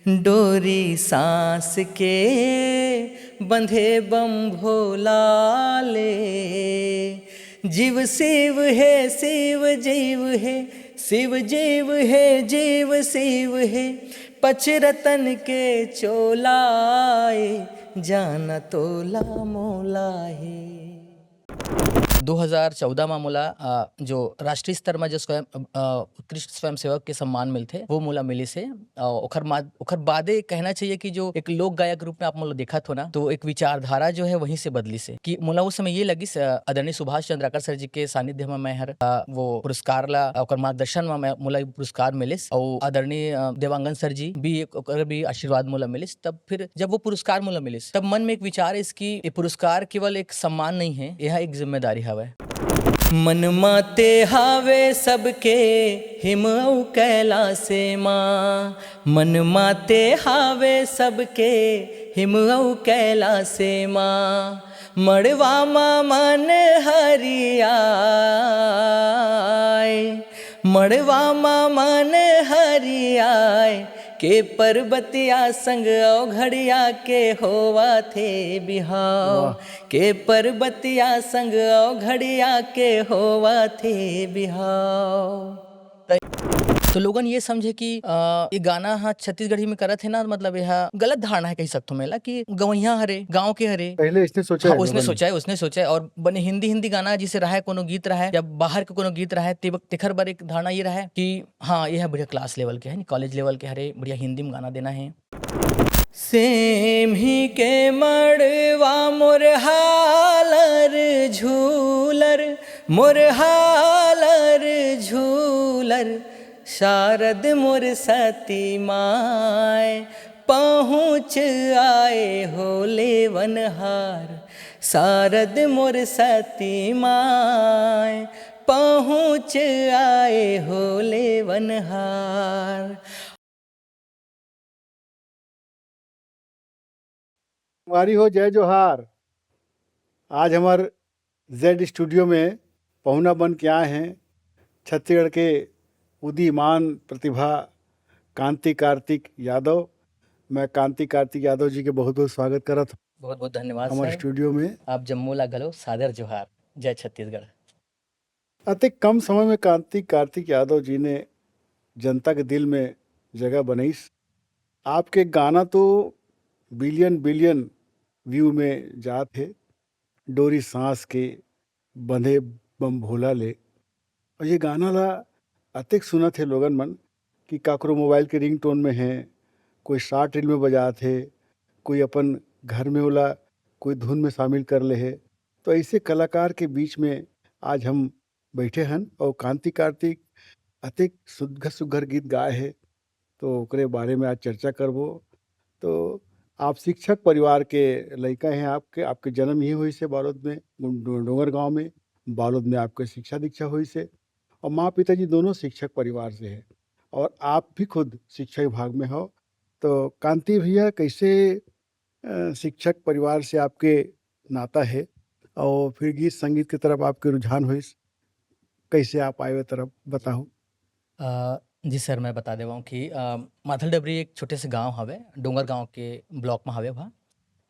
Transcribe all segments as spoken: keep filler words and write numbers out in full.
डोरी सांस के बंधे बम भोला ले, जीव शिव हे, शिव जीव हे, शिव जीव हे, जीव शिव हे, पच रतन के चोला ए, जाना तोला मोला हे। दो हज़ार चौदह म मोला, अ, जो राष्ट्रीय स्तर म जो स्वयं, अ, उत्कृष्ट स्वयंसेवक के सम्मान मिलथे, वो मोला मिलिस हे। अ, ओखर मा-, ओखर बादे कहना चाहिए कि जो एक लोक गायक रूप में आप मोला देखत हो ना, तो एक विचारधारा जो है वहीं से बदलिस हे। कि मोला उस समय ये लगिस, अ, आदरणीय सुभाष चंद्राकर सर जी के सानिध्य में मैं हर, अ, वो पुरस्कार ला, ओकर मार्गदर्शन में मैं, मोला ये पुरस्कार मिलिस। और आदरणीय, अ, देवांगन सर जी भी एक, ओकर भी आशीर्वाद मोला मिलिस। तब फिर जब वो पुरस्कार मोला मिलिस, तब मन में एक विचार आइस कि ये पुरस्कार केवल एक सम्मान नहीं है, यह एक जिम्मेदारी हवय। मन माते हावे सबके हिम अउ कैलासे मा, मन माते हावे सबके हिम अउ कैलासे मा, मड़वा मा मन हरियाय, मड़वा मा मन हरियाय, के परबतिया संग अवघड़िया के होवत हे बिहाव, वाह। के परबतिया संग अवघड़िया के होवत हे बिहाव। तो लोगन ये समझे कि, अ, ये गाना ह छत्तीसगढ़ी में करत हे ना, मतलब ये ह गलत धारणा है कही सकथो मेला कि गवैया हरे, गाँव के हरे। पहले इसने सोचा हाँ, है उसने लोगन ने। सोचा है, उसने सोचा है। और बने हिंदी, हिंदी गाना जिसे रहा है, कोनो गीत रहा है या बाहर के कोनो गीत रहा है, ते-, तेखर बर एक धारणा ये रहा है कि हाँ, ये ह बढ़िया class level के है, college level के हरे, बढ़िया हिंदी में गाना देना है। सेम ही के मड़वा मोर हालर झूलर, मोर हालर झूलर, शारद मोर सती माय, पहुँच आए हो लेवनहार, शारद मोर सती माय, पहुँच आए हो लेवनहार। संगवारी हो, जय जोहार। आज हमर जेड स्टूडियो में पहुना बन के आए हैं छत्तीसगढ़ के उदीमान प्रतिभा कांति कार्तिक यादव। मैं कांति कार्तिक यादव जी के बहुत-बहुत स्वागत करत हूँ बहुत-बहुत धन्यवाद हमर सर। स्टूडियो में। आप जम्मो ला घलो सादर जोहार। जय छत्तीसगढ़। अतेक कम समय में कांति कार्तिक यादव जी ने जनता के दिल में जगह बनइस। आपके गाना तो बिलियन बिलियन व्यू में जात हे, डोरी सांस के बंधे बम भोला ले। और ये गाना ला अतेक सुनत हे लोगन मन कि काकरो मोबाइल के रिंगटोन में है, कोई शॉर्ट रील में बजात हे, कोई अपन घर में ओला कोई धुन में शामिल कर ले हे। तो ऐसे कलाकार के बीच में आज हम बैठे हन और कांति कार्तिक अतेक सुग्घर सुग्घर गीत गाए हे, तो ओकरे बारे में आज चर्चा करबो। तो आप शिक्षक परिवार के लइका हैं, आपके, आपके जन्म ही होइस हे बालोद में, डो-, डोंगरगांव में। बालोद में आपके शिक्षा दीक्षा होइस हे और माँ पिताजी दोनों शिक्षक परिवार से हैं और आप भी खुद शिक्षा विभाग में हो। तो कांति भैया, कैसे, अ, शिक्षक परिवार से आपके नाता है और फिर गीत संगीत की तरफ आपके रुझान होइस, कैसे आप आए वो तरफ बताओ। अ, जी सर, मैं बता देवं कि, अ, माथल डबरी एक छोटे से गांव हवे, डोंगर गांव के ब्लॉक में हवे वहाँ।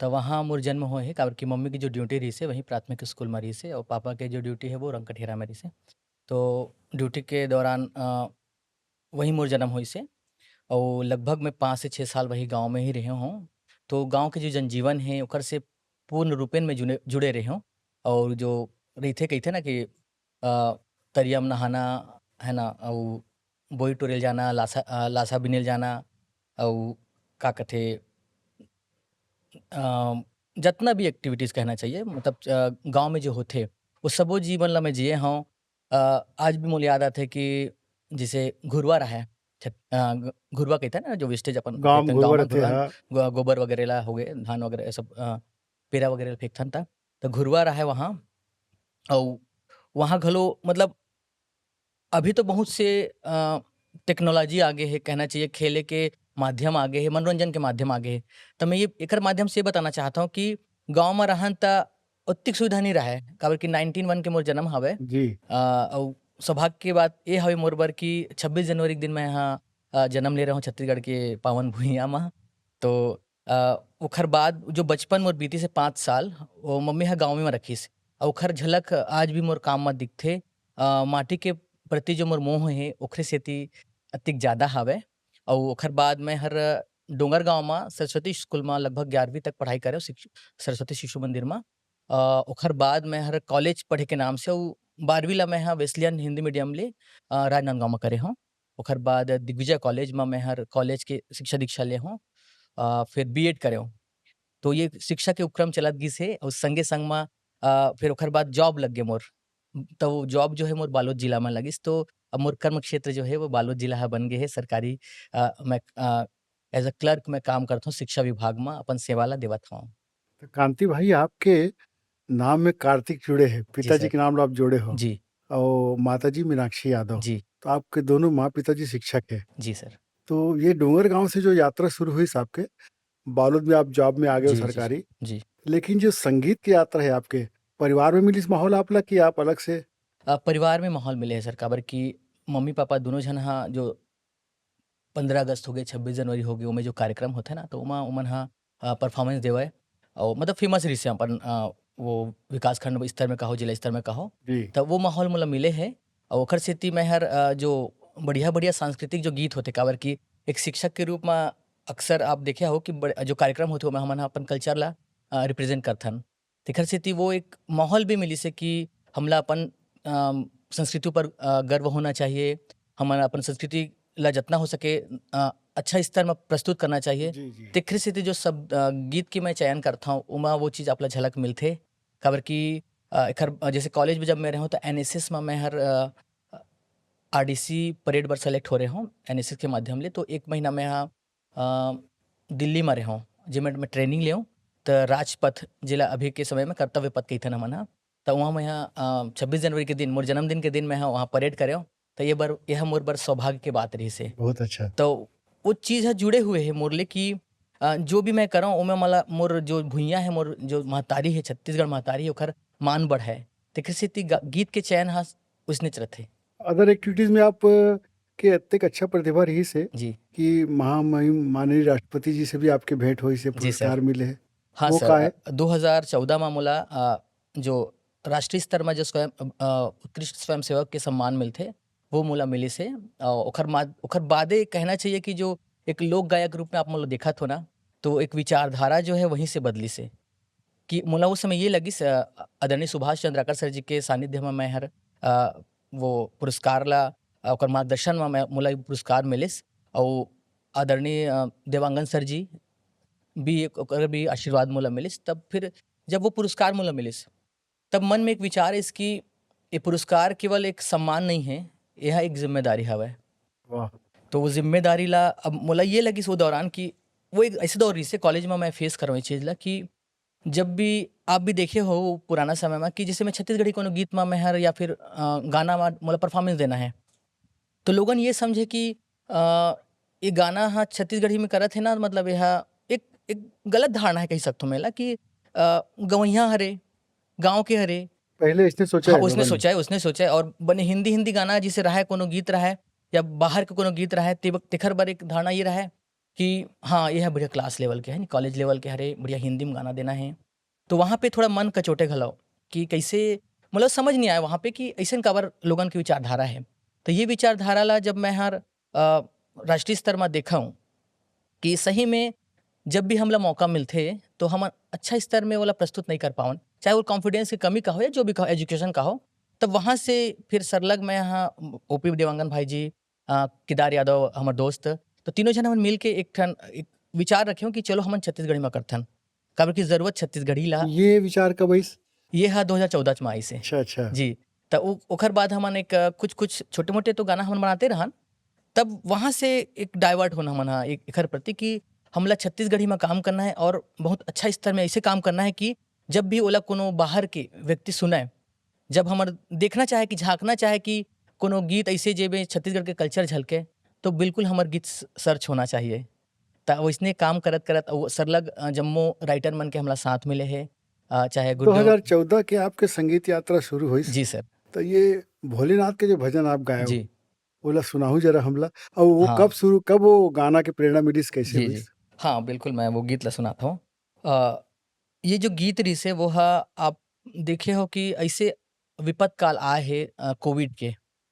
तो वहाँ मोर जन्म होए हे, काबर कि मम्मी की जो ड्यूटी रहिस हे, वहीं प्राथमिक स्कूल में रहिस हे, और पापा के जो ड्यूटी है, वो रंगकठेरा में रहिस हे। तो ड्यूटी के दौरान, अ, वहीं मोर जन्म होइस हे, और लगभग मैं पाँच से छः साल वही गांव में ही रहे हूँ। तो गांव के जो जनजीवन है, ओकर से पूर्ण रूपेण में जुड़े, जुड़े रहे हूँ। और जो रहिथे, कहिथे ना कि, अ, तरिया में नहाना, है ना, अउ बोई टोरेल जाना, लासा, अ, लासा बिनेल जाना, अउ का कथे, अ, जतना भी एक्टिविटीज कहना चाहिए, मतलब, अ, गाँव में जो होथे, वो सबो जीवन ला मैं जिए हौं। अ, आज भी मोला याद आथे कि जैसे घुरवा रहे, छत-, अ, ग-, घुरवा कहते हैं ना, जो वेस्टेज अपन गाँव में फेंकथन, गाँव घुरवा में रहथे, घुरवा, हाँ। गो-, गोबर वगैरह ला हो गए, धान वगैरह, ये सब, अ, पेरा वगैरह ला फेंकथन ता, तो घुरवा रहे वहाँ। अउ वहाँ घलो, मतलब, अभी तो बहुत से, अ, टेक्नोलॉजी आगे हे, कहना चाहिए, खेले के माध्यम आगे हे, मनोरंजन के माध्यम आगे हे। त मैं ये, एकर माध्यम से ये बताना चाहत हौं कि गाँव म रहन त ओतिक सुविधा नइ रहय, काबर कि नाइनटीन वन के मोर जन्म हवय। जी। अ, अउ सौभाग्य के बात ये हवे मोर बर कि छब्बीस जनवरी के दिन मैं यहाँ अ, जन्म ले रहे हो छत्तीसगढ़ के पावन भुइयां मा। तो अ, ओखर बाद जो बचपन मोर बीती से पाँच साल, वो मम्मी ह गाँव में रखिस। अउ ओखर झलक आज भी मोर काम म दिखथे। अ, माटी के प्रति जो मोर मोह हे, ओखरे सेती अतिक ज़्यादा हावय। अउ ओखर बाद मैं हर डोंगरगांव म सरस्वती स्कूल म लगभग ग्यारहवीं तक पढ़ाई करेंव शिक्ष-, सरस्वती शिशु मंदिर म। अ, ओखर बाद मैं हर कॉलेज पढ़े के नाम से अउ बारहवीं ला मैं ह वेस्लियन हिंदी मीडियम ले, अ, राजनांदगांव म करे हंव। ओखर बाद दिग्विजय कॉलेज म मैं हर कॉलेज के शिक्षा दीक्षा ले हंव, अ, फिर बीएड करेंव। तो ये शिक्षा के उपक्रम चलत गिस हे अउ संगे संग म, अ, फिर ओखर बाद जॉब लग गे मोर। तो जॉब जो है मोर बालोद जिला म लगिस, तो अब मोर कर्म क्षेत्र जो है वो बालोद जिला ह बन गे हे। सरकारी, अ, मैं, अ, as a clerk मैं काम करत हंव शिक्षा विभाग म, अपन सेवा ला देवत हंव। तो कांति भाई, आपके नाम में कार्तिक जुड़े हे, जी पिताजी सर। के नाम ला आप जोड़े हो, जी। अउ माताजी मीनाक्षी यादव। जी। तो आपके दोनों माँ पिताजी शिक्षक हे। जी सर। तो ये डोंगरगांव से जो यात्रा शुरू होइस आपके, बालोद में आप जॉब में आ गए हो जी, जी, सरकारी, जी। लेकिन जो संगीत की यात्रा है आपके, परिवार में मिलिस माहौल आप ला कि आप अलग से? अ, परिवार में माहौल मिले हे सर, काबर कि मम्मी पापा दोनों झन हा जो पंद्रह अगस्त हो गए, छब्बीस जनवरी हो गए, ओमे जो कार्यक्रम होथे ना, तो ओमा ओमन हा, अ, परफॉर्मेंस देवय, अउ मतलब फेमस रहिसे अपन, अ, वो विकासखंड स्तर में कहो, जिला स्तर में कहो, जी। त वो माहौल मोला मिले हे। अउ ओखर सेती मैं हर, अ, जो बढ़िया-बढ़िया सांस्कृतिक जो गीत होथे, काबर कि एक शिक्षक के रूप म अक्सर आप देखे हो कि बड़-, जो कार्यक्रम होथे, ओमा हमन ह अपन कल्चर ला, अ, रिप्रेजेंट करथन। तेखर सेती वो एक माहौल भी मिलिस हे कि हमला अपन, अम, संस्कृति ऊपर, अ, गर्व होना चाहिए, हमन अपन संस्कृति ला जतना हो सके, अ, अच्छा स्तर म प्रस्तुत करना चाहिए। जी, जी। तेखर सेती जो शब्द, अ, गीत के मैं चयन करथंव, ओमा वो चीज आप ला झलक मिलथे। काबर कि, अ, एखर, अ, जैसे कॉलेज में जब मैं रहेंव, त एनएसएस म मैं हर, अ, आरडीसी परेड बर सेलेक्ट हो रहे हंव, एनएसएस के माध्यम ले। तो एक महीना मैं ह अ, दिल्ली म रेहेंव, जेमे मैं ट्रेनिंग लेंव, त राजपथ, जेला अभी के समय म कर्तव्य पथ कहिथन हमन ह, त उहाँ मैं ह, अ, छब्बीस जनवरी के दिन, मोर जन्मदिन के दिन मैं ह उहाँ परेड करेंव, त ये बर, यह मोर बर सौभाग्य के बात रहिस हे। बहुत अच्छा। त वो चीज ह जुड़े हुए हे मोर ले कि, अ, जो भी मैं करंव, ओमे मोला मोर जो भुइयां हे, मोर जो महतारी हे, छत्तीसगढ़ महतारी हे, ओखर मान बढ़ाए। तेखर सेती ग-, गीत के चयन ह ओइसनेच रथे। Other activities में आप, अ, के अतेक अच्छा प्रतिभा रहिस हे जी। कि महामहिम माननीय राष्ट्रपति जी से भी आपके भेंट होइस हे, जी सर। पुरस्कार मिले हे। हाँ वो सर, का हे? अ, दो हज़ार चौदह में मोला, अ, जो राष्ट्रीय स्तर में जो स्वयं, अ, उत्कृष्ट स्वयंसेवक के सम्मान मिलथे, वो मोला मिलिस हे। अ, ओखर माद-, ओखर बादे कहना चाहिए कि जो एक लोक गायक रूप में आप मोला देखत हो ना, तो एक विचारधारा जो है वहीं से बदलिस हे। कि मोला उस समय ये लगिस, अ, आदरणीय सुभाष चंद्राकर सर जी के सानिध्य म मैं हर, अ, वो पुरस्कार ला, अ, ओकर मार्गदर्शन म मैं, मोला ये पुरस्कार मिलिस। अउ आदरणीय, अ, देवांगन सर जी भी, ओकर भी आशीर्वाद मोला मिलिस। तब फिर जब वो पुरस्कार मोला मिलिस, तब मन में एक विचार आइस कि ये पुरस्कार केवल एक सम्मान नहीं है, यह एक जिम्मेदारी हवय। वाह। तो वो जिम्मेदारी ला अब मोला ये लगिस वो दौरान कि वो एक ऐसे दौर रहिस हे कॉलेज म मैं फेस करंव ये चीज ला कि जब भी आप भी देखे हो वो पुराना समय म कि जैसे मैं छत्तीसगढ़ी कोनो गीत म मैं हर या फिर, अ, गाना म मोला परफॉर्मेंस देना है, तो लोगन ये समझे कि, अ, ये गाना ह छत्तीसगढ़ी में करत हे ना, मतलब ये ह एक, एक गलत धारणा है कहि सकथो मैं ला कि, अ, गवइया हरे, गाँव के हरे। पहले इसने सोचा हाँ, है उसने लोगन ने। सोचा है, उसने सोचा है। और बने हिंदी, हिंदी गाना जैसे रहा है, कोनो गीत रहा है या बाहर के कोनो गीत रहा है, ते-, तेखर बर एक धारणा ये रहा है कि हाँ, ये ह बढ़िया क्लास लेवल के है, कॉलेज लेवल के हरे, बढ़िया हिंदी में गाना देना है। तो वहाँ पे थोड़ा मन कचोटे घलो कि कैसे, मतलब समझ नहीं आया वहाँ पे कि ऐसन काबर लोगन के विचारधारा है। तो ये विचारधारा ला जब मैं हर, अ, राष्ट्रीय स्तर म देखा हूँ कि सही में जब भी हमला मौका मिलथे, तो हम अच्छा स्तर में ओला प्रस्तुत नहीं कर पावन, चाहे वो कॉन्फिडेंस की कमी का हो या जो भी का हो, एजुकेशन का हो। तब वहाँ से फिर सरलग मैं यहाँ ओपी देवांगन भाई जी, अ, केदार यादव हमर दोस्त, तो तीनों झन हमन मिल के एक ठन, एक विचार रखे हूँ कि चलो हमन छत्तीसगढ़ी म करथन, काबर की जरूरत छत्तीसगढ़ी ला। ये विचार कब आइस? ये ह दो हज़ार चौदह म आइस हे। अच्छा, अच्छा। जी, त उ-, ओखर बाद हमन एक, अ, कुछ-कुछ छोटे-मोटे तो गाना हमन बनाते रहन, तब वहाँ से एक डाइवर्ट होना हमन ह एक, एखर प्रति कि हमला छत्तीसगढ़ी म काम करना है और बहुत अच्छा स्तर में ऐसे काम करना है कि जब भी ओला कोनो बाहर के व्यक्ति सुनय, जब हमर देखना चाहे कि झांकना चाहे कि कोनो गीत ऐसे जेबे छत्तीसगढ़ के कल्चर झलके, तो बिल्कुल हमर गीत स-, सर्च होना चाहिए। त वइसने काम करत-करत अउ सरलग, अ, जम्मो राइटर मन के हमला साथ मिले हे, अ, चाहे गुड्डू दो हज़ार चौदह के आपके संगीत यात्रा शुरू होइस। जी सर। तो ये भोलेनाथ के जो भजन आप गाए हो, जी। ओला सुनाहू जरा हमला। अउ वो हाँ। कब शुरू, कब वो गाना के प्रेरणा मिलिस, कैसे जी, हुई? जी। हाँ, बिल्कुल, मैं वो गीत ला सुनाता हूँ। अ, ये जो गीत रिहिस हे, वो ह आप देखे हो कि ऐसे विपत काल आए हे, अ, कोविड के,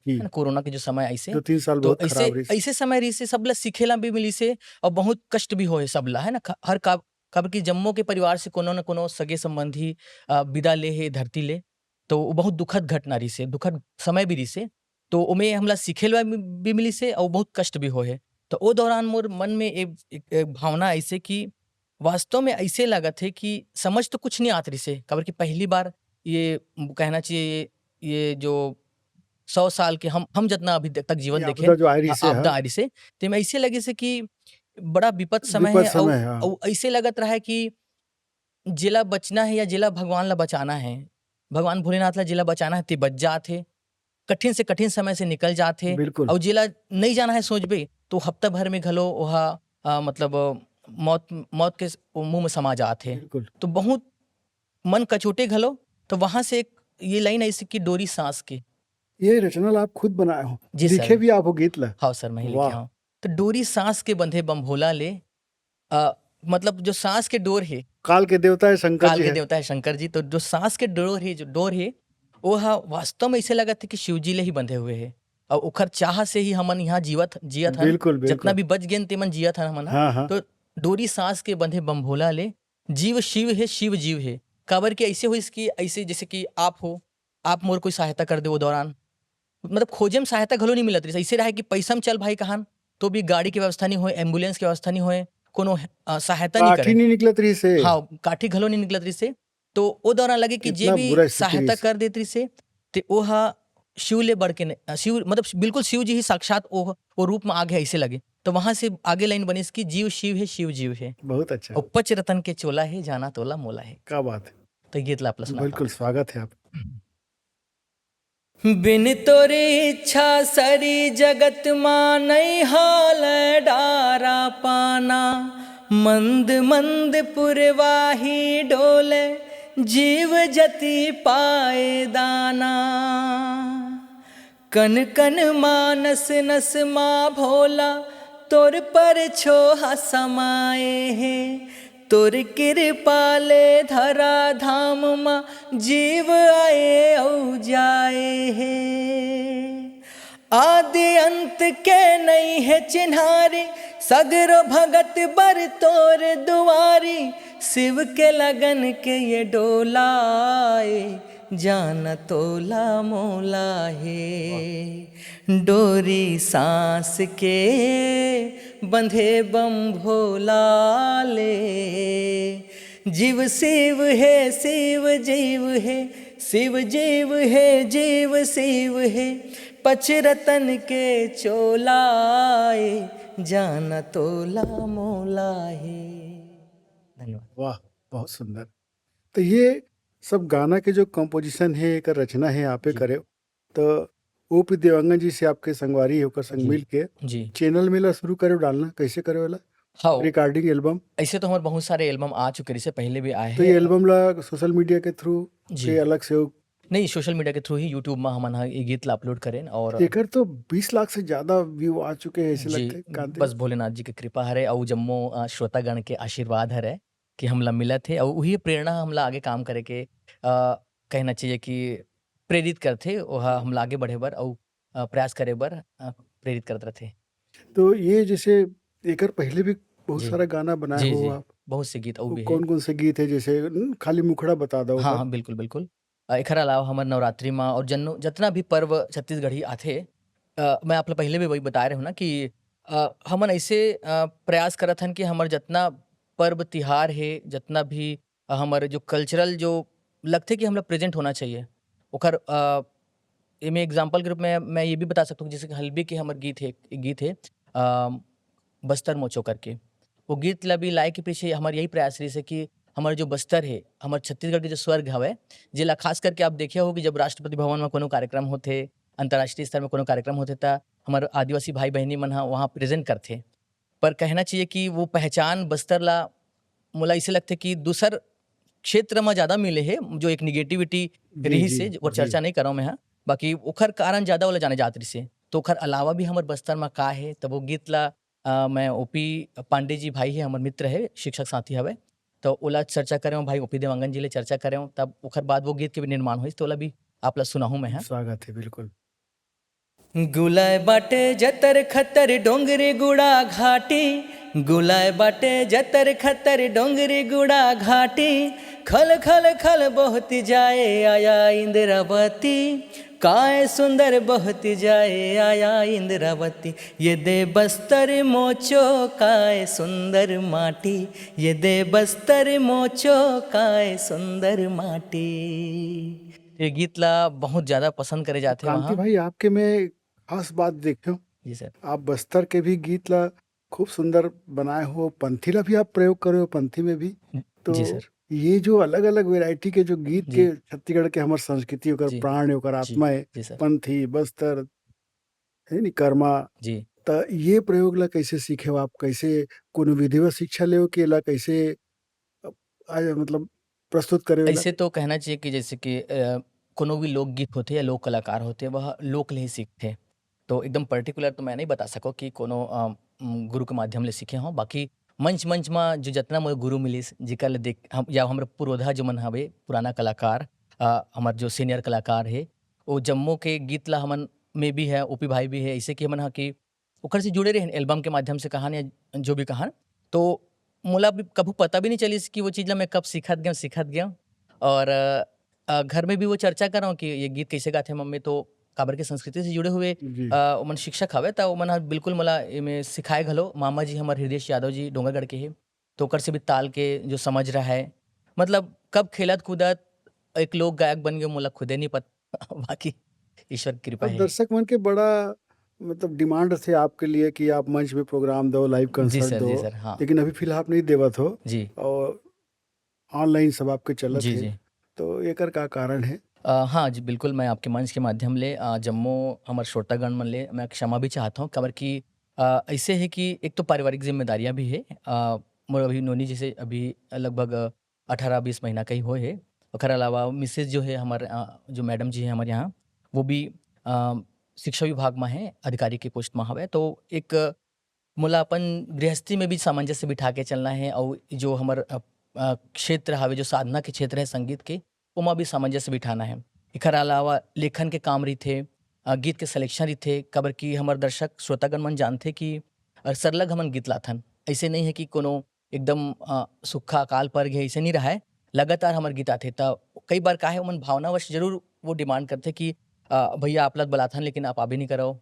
जी। है ना, कोरोना के जो समय ऐसे, दो तीन साल तो बहुत ऐसे, खराब रिहिस। ऐसे समय रिहिस हे, सबला सीखे ला भी मिलिस हे और बहुत कष्ट भी होए सबला, है ना, ख-, हर का-, काबर कि जम्मो के परिवार से कोनो न कोनो सगे संबंधी, अ, विदा ले हे धरती ले, तो वो बहुत दुखद घटना रिहिस हे, दुखद समय भी रिहिस हे। तो ओमे हमला सीखे ला भी, भी मिलिस हे और बहुत कष्ट भी होए हे। तो ओ दौरान मोर मन में ए-, एक, एक भावना ऐसे कि वास्तव में ऐसे लागत हे कि समझ तो कुछ नहीं आत रिहिस हे, काबर कि पहली बार ये कहना चाहिए, ये, ये जो सौ साल के हम, हम जितना अभी तक जीवन ये देखे, आपदा जो आए रिहिस हे, आपदा हाँ। आए रिहिस हे, तेमे ऐसे लगिस हे कि बड़ा विपत समय विपत हे, अउ, समय, हाँ। अउ ऐसे लगत रहा है कि जेला बचना हे या जेला भगवान ला बचाना हे, भगवान भोलेनाथ ला जेला बचाना हे, ते बच जात हे, कठिन से कठिन समय से निकल जात हे, बिल्कुल। अउ जेला नहीं जाना हे सोचबे, तो हफ्ता भर में घलो ओहा, अ, मतलब, अ, मौत, मौत के स-, मुंह में समा जात हे। बिल्कुल। तो बहुत मन कचोटे घलो, तो वहां से एक ये लाइन आई कि डोरी सांस के। ये रचना ला आप खुद बनाए हो? जी सर। लिखे भी आप हो गीत ला? हाँ सर, मैं ही लिखे वाह। हूँ। तो डोरी सांस के बंधे बम भोला ले, अ, मतलब जो सांस के डोर हे, काल के देवता है शंकर काल जी के है। देवता है शंकर जी, तो जो सांस के डोर हे, जो डोर हे, वो ह वास्तव में ऐसे लगत हे कि शिव जी ले ही बंधे हुए हे। और ओखर चाह से ही हमन यहाँ जीवत, जियत हन। बिल्कुल, बिल्कुल। जितना भी बच गेन, तेमन जियत हन हमन ह। हाँ, हाँ। तो डोरी सांस के बंधे बम भोला ले, जीव शिव हे, शिव जीव हे। काबर के ऐसे होइस कि ऐसे जैसे कि आप हो, आप मोर कोई सहायता कर दे वो दौरान। मतलब खोजे में सहायता घलो नहीं मिलत रहिस। ऐसे रहे कि पैसा में चल भाई कहान, तो भी गाड़ी के व्यवस्था नहीं होए, एम्बुलेंस के व्यवस्था नहीं होए, कोनो, अ, सहायता नहीं काठी करे। नहीं निकलत रहिस हे। हाँ, काठी घलो नहीं निकलत रहिस हे। तो ओ दौरान लगे कि जे इतना भी बुरा स्थिति सहायता रहिस। कर देत रहिस हे, ते ओ ह शिव ले बढ़ के नहीं, अ, शिव, मतलब बिल्कुल शिव जी ही साक्षात ओ, ओ रूप में आ गए ऐसे लगे। तो वहां से आगे लाइन बनिस कि जीव शिव हे, शिव जीव हे। बहुत अच्छा। और पच रतन के चोला हे, जाना तोला मोला हे। क्या बात है। तो ये गीत ला आप ला सुनाता हूँ। बिल्कुल, स्वागत है आप। बिन तोर इच्छा सरी जगत मा नइ हालय डारा पाना, मंद मंद पुरवाही डोले जीव जति पाए दाना। कन कन मा नस नस मा भोला तोर परछोहा समाए हे, तोर किरपा ले धरा धाम मा जीव आए अउ जाए हे। आदि अंत के नइ हे चिन्हारी, सगरो भगत बर तोर दुआरी। शिव के लगन के ये डोला ए, जान तोला मोला हे। डोरी सांस के बंधे बम भोला ले। जीव शिव हे, शिव जीव हे, शिव जीव हे, जीव शिव हे। पच रतन के चोला ए, जान तोला मोला हे। धन्यवाद। वाह, बहुत सुंदर। तो ये सब गाना के जो कंपोजिशन हे, एकर रचना हे, आपे जी। करे। तो ओ पी देवांगन जी से आपके संगवारी हे, ओकर संग जी। मिल के जी। चैनल में ला शुरू करे डालना, कैसे करे वाला? हाँ। Recording album? ऐसे तो हमारे बहुत सारे एल्बम आ चुके, इससे पहले भी आए तो हैं। ये एल्बम ला सोशल मीडिया के थ्रू जी। के अलग से हो? नहीं, सोशल मीडिया के थ्रू ही YouTube में हमन ह ये गीत ला अपलोड करेन और एकर तो बीस लाख से ज्यादा व्यू आ चुके हैं, ऐसे जी, लगथे, कांति। बस भोलेनाथ जी के कृपा हरे अउ जम्मो, अ, श्रोतागण के आशीर्वाद हरे कि हमला मिलत हे अउ उही प्रेरणा हमला आगे काम करे के, अ, कहना चाहिए कि प्रेरित करथे, ओहा हमला आगे बढ़े बर अउ, अ, प्रयास करे बर, अ, प्रेरित करत रथे। तो ये जैसे एकर पहले भी बहुत जी। सारा गाना बनाए जी, हो जी। आप। बहुत से गीत अउ वो भी हे। कौन-कौन से गीत हे, जैसे, न, खाली मुखड़ा बता दो हाँ, ओकर। हाँ, बिल्कुल, बिल्कुल। अ, एखर अलावा हमर नवरात्रि मा और जन्नो-, जतना भी पर्व छत्तीसगढ़ी आथे, अ, मैं आप ला पहले भी वही बताए रहे हूँ ना कि, अ, हमन ऐसे, अ, प्रयास करत हन कि हमर जतना पर्व तिहार हे, जतना भी, अ, हमर जो कल्चरल जो लगथे कि हमला प्रेजेंट होना चाहिए, ओकर, अ, एमे एग्जाम्पल के रूप में मैं ये भी बता सकता हूँ कि जैसे कि हल्बी के हमर गीत हे, एक गीत हे, अ, बस्तर मोचो करके। वो गीत ला भी लाए के पीछे हमर यही प्रयास रहिस हे कि हमर जो बस्तर हे, हमर छत्तीसगढ़ के जो स्वर्ग हवय, जेला खास करके आप देखे हो कि जब राष्ट्रपति भवन में कोनो कार्यक्रम होथे, अंतर्राष्ट्रीय स्तर में कोनो कार्यक्रम होथे, त हमर आदिवासी भाई बहिनी मन ह वहाँ प्रेजेंट करथे। पर कहना चाहिए कि वो पहचान बस्तर ला, मोला इसे लगथे कि दूसर क्षेत्र में ज्यादा मिले हे, जो एक निगेटिविटी जी, रहिस जी, हे, वो जी। चर्चा नहीं करव मैं ह। बाकी ओखर कारण ज्यादा ओला जाने जात रहिस हे। तो ओखर अलावा भी हमर बस्तर म का हे, तब वो गीत ला, अ, मैं ओपी पांडे जी भाई हे, हमर मित्र हे, शिक्षक साथी हवे, तो ओला चर्चा करेंव, भाई ओपी देवांगन जी ले चर्चा करेंव, तब ओखर बाद वो गीत के भी निर्माण होइस, तो ओला भी आप ला सुनाहूँ मैं, हाँ। स्वागत हे, बिल्कुल। गुलाय बाटे जतर खतर डोंगरी गुड़ा घाटी, गुलाय बाटे जतर खतर डोंगरी गुड़ा घाटी, खल खल खल बहुत जाए आया इंद्रावती, काय सुंदर बहुत जाए आया इंद्रावती, ये दे बस्तर मोचो काय सुंदर माटी, ये दे बस्तर मोचो काय सुंदर माटी। ये गीत ला बहुत ज्यादा पसंद करे जाथे कांति वहाँ। भाई, आपके में खास बात देखे हूँ। जी सर। आप बस्तर के भी गीत ला खूब सुंदर बनाए हो, पंथी ला भी आप प्रयोग करे हो, पंथी में भी। तो जी सर। ये जो अलग-अलग वैरायटी के जो गीत जी। के छत्तीसगढ़ के हमर संस्कृति, ओकर जी। प्राण हे, ओकर जी। आत्मा हे, जी सर। पंथी, बस्तर, हे नी, कर्मा। जी। त ये प्रयोग ला कैसे सीखे हो आप? कैसे कोनो विधिवत शिक्षा ले हो कि एला कैसे, अ, आ, मतलब प्रस्तुत करे हो एला? ऐसे तो कहना चाहिए कि जैसे कि, अ, कोनो भी लोकगीत होथे या लोक कलाकार होथे, वह लोक ले ही सीखथे। तो एकदम पर्टिकुलर तो मैं नहीं बता सको कि कोनो, अ, उम, गुरु के माध्यम ले सीखे हों। बाकी मंच, मंच म जो जतना मोर गुरु मिलिस, जेकर ले देख, हम, या हमर पुरोधा जो मन हवे, पुराना कलाकार, अ, हमर जो सीनियर कलाकार हे, ओ जम्मो के गीत ला हमन में भी है, ओपी भाई भी है, ऐसे कि हमन ह कि ओकर से जुड़े रहेन एल्बम के माध्यम से कहान या जो भी कहान। तो मोला भी कभू पता भी नहीं चलिस कि वो चीज ला मैं कब सीखत गया, सीखत गया। और, अ, अ, घर में भी वो चर्चा करंव कि ये गीत कैसे गाथे मम्मी, तो काबर के संस्कृति से जुड़े हुए, जी। अ, ओमन शिक्षक हवे, त ओमन ह बिल्कुल मोला एमे सिखाए घलो। मामा जी हमर हृदयेश यादव जी डोंगरगढ़ के हे, तो ओकर से भी ताल के जो समझ रहा है, मतलब कब खेलत कूदत एक लोक गायक बन गए, मोला खुदे नहीं पता। बाकी ईश्वर की कृपा अब है। दर्शक मन के बड़ा, मतलब, डिमांड रथे आपके लिए कि आप मंच में प्रोग्राम दो, लाइव जी कंसर्ट सर, जी दो, सर, हाँ। लेकिन अभी फिलहाल आप नहीं देवत हो जी। और ऑनलाइन सब आपके चलत जी, हे, जी। तो एकर का कारण हे? अ, हाँ जी, बिल्कुल, मैं आपके मंच के माध्यम ले, अ, जम्मो हमर श्रोतागण मन ले मैं क्षमा भी चाहत हूँ, काबर कि, अ, ऐसे है कि एक तो पारिवारिक जिम्मेदारियाँ भी है, अ, मोर अभी नोनी जैसे अभी लगभग, अ, अठारह बीस महीना का ही होए हे। ओकर अलावा मिसेज जो है हमर, अ, जो मैडम जी हैं हमारे यहाँ, वो भी, अ, शिक्षा विभाग में है, अधिकारी के पोस्ट में हवे। तो एक मोला अपन गृहस्थी में भी सामंजस्य बिठा के चलना है, और जो हमर, अ, अ, क्षेत्र हवे, जो साधना के क्षेत्र है संगीत के, ओमा भी सामंजस्य बिठाना है। एकर अलावा लेखन के काम रहिथे, अ, गीत के सिलेक्शन रहिथे, काबर कि हमर दर्शक श्रोतागण मन जानथे कि, अ, सरलग हमन गीत लाथन। ऐसे नहीं है कि कोनो एकदम, अ, सुक्खा अकाल पर गे, ऐसे नहीं रहा है। लगातार हमर गीत आथे, त कई बार का है, ओमन भावनावश जरूर वो डिमांड करथे कि, अ, "भैया, आप ला बलाथन, लेकिन आप आबे नहीं करव।"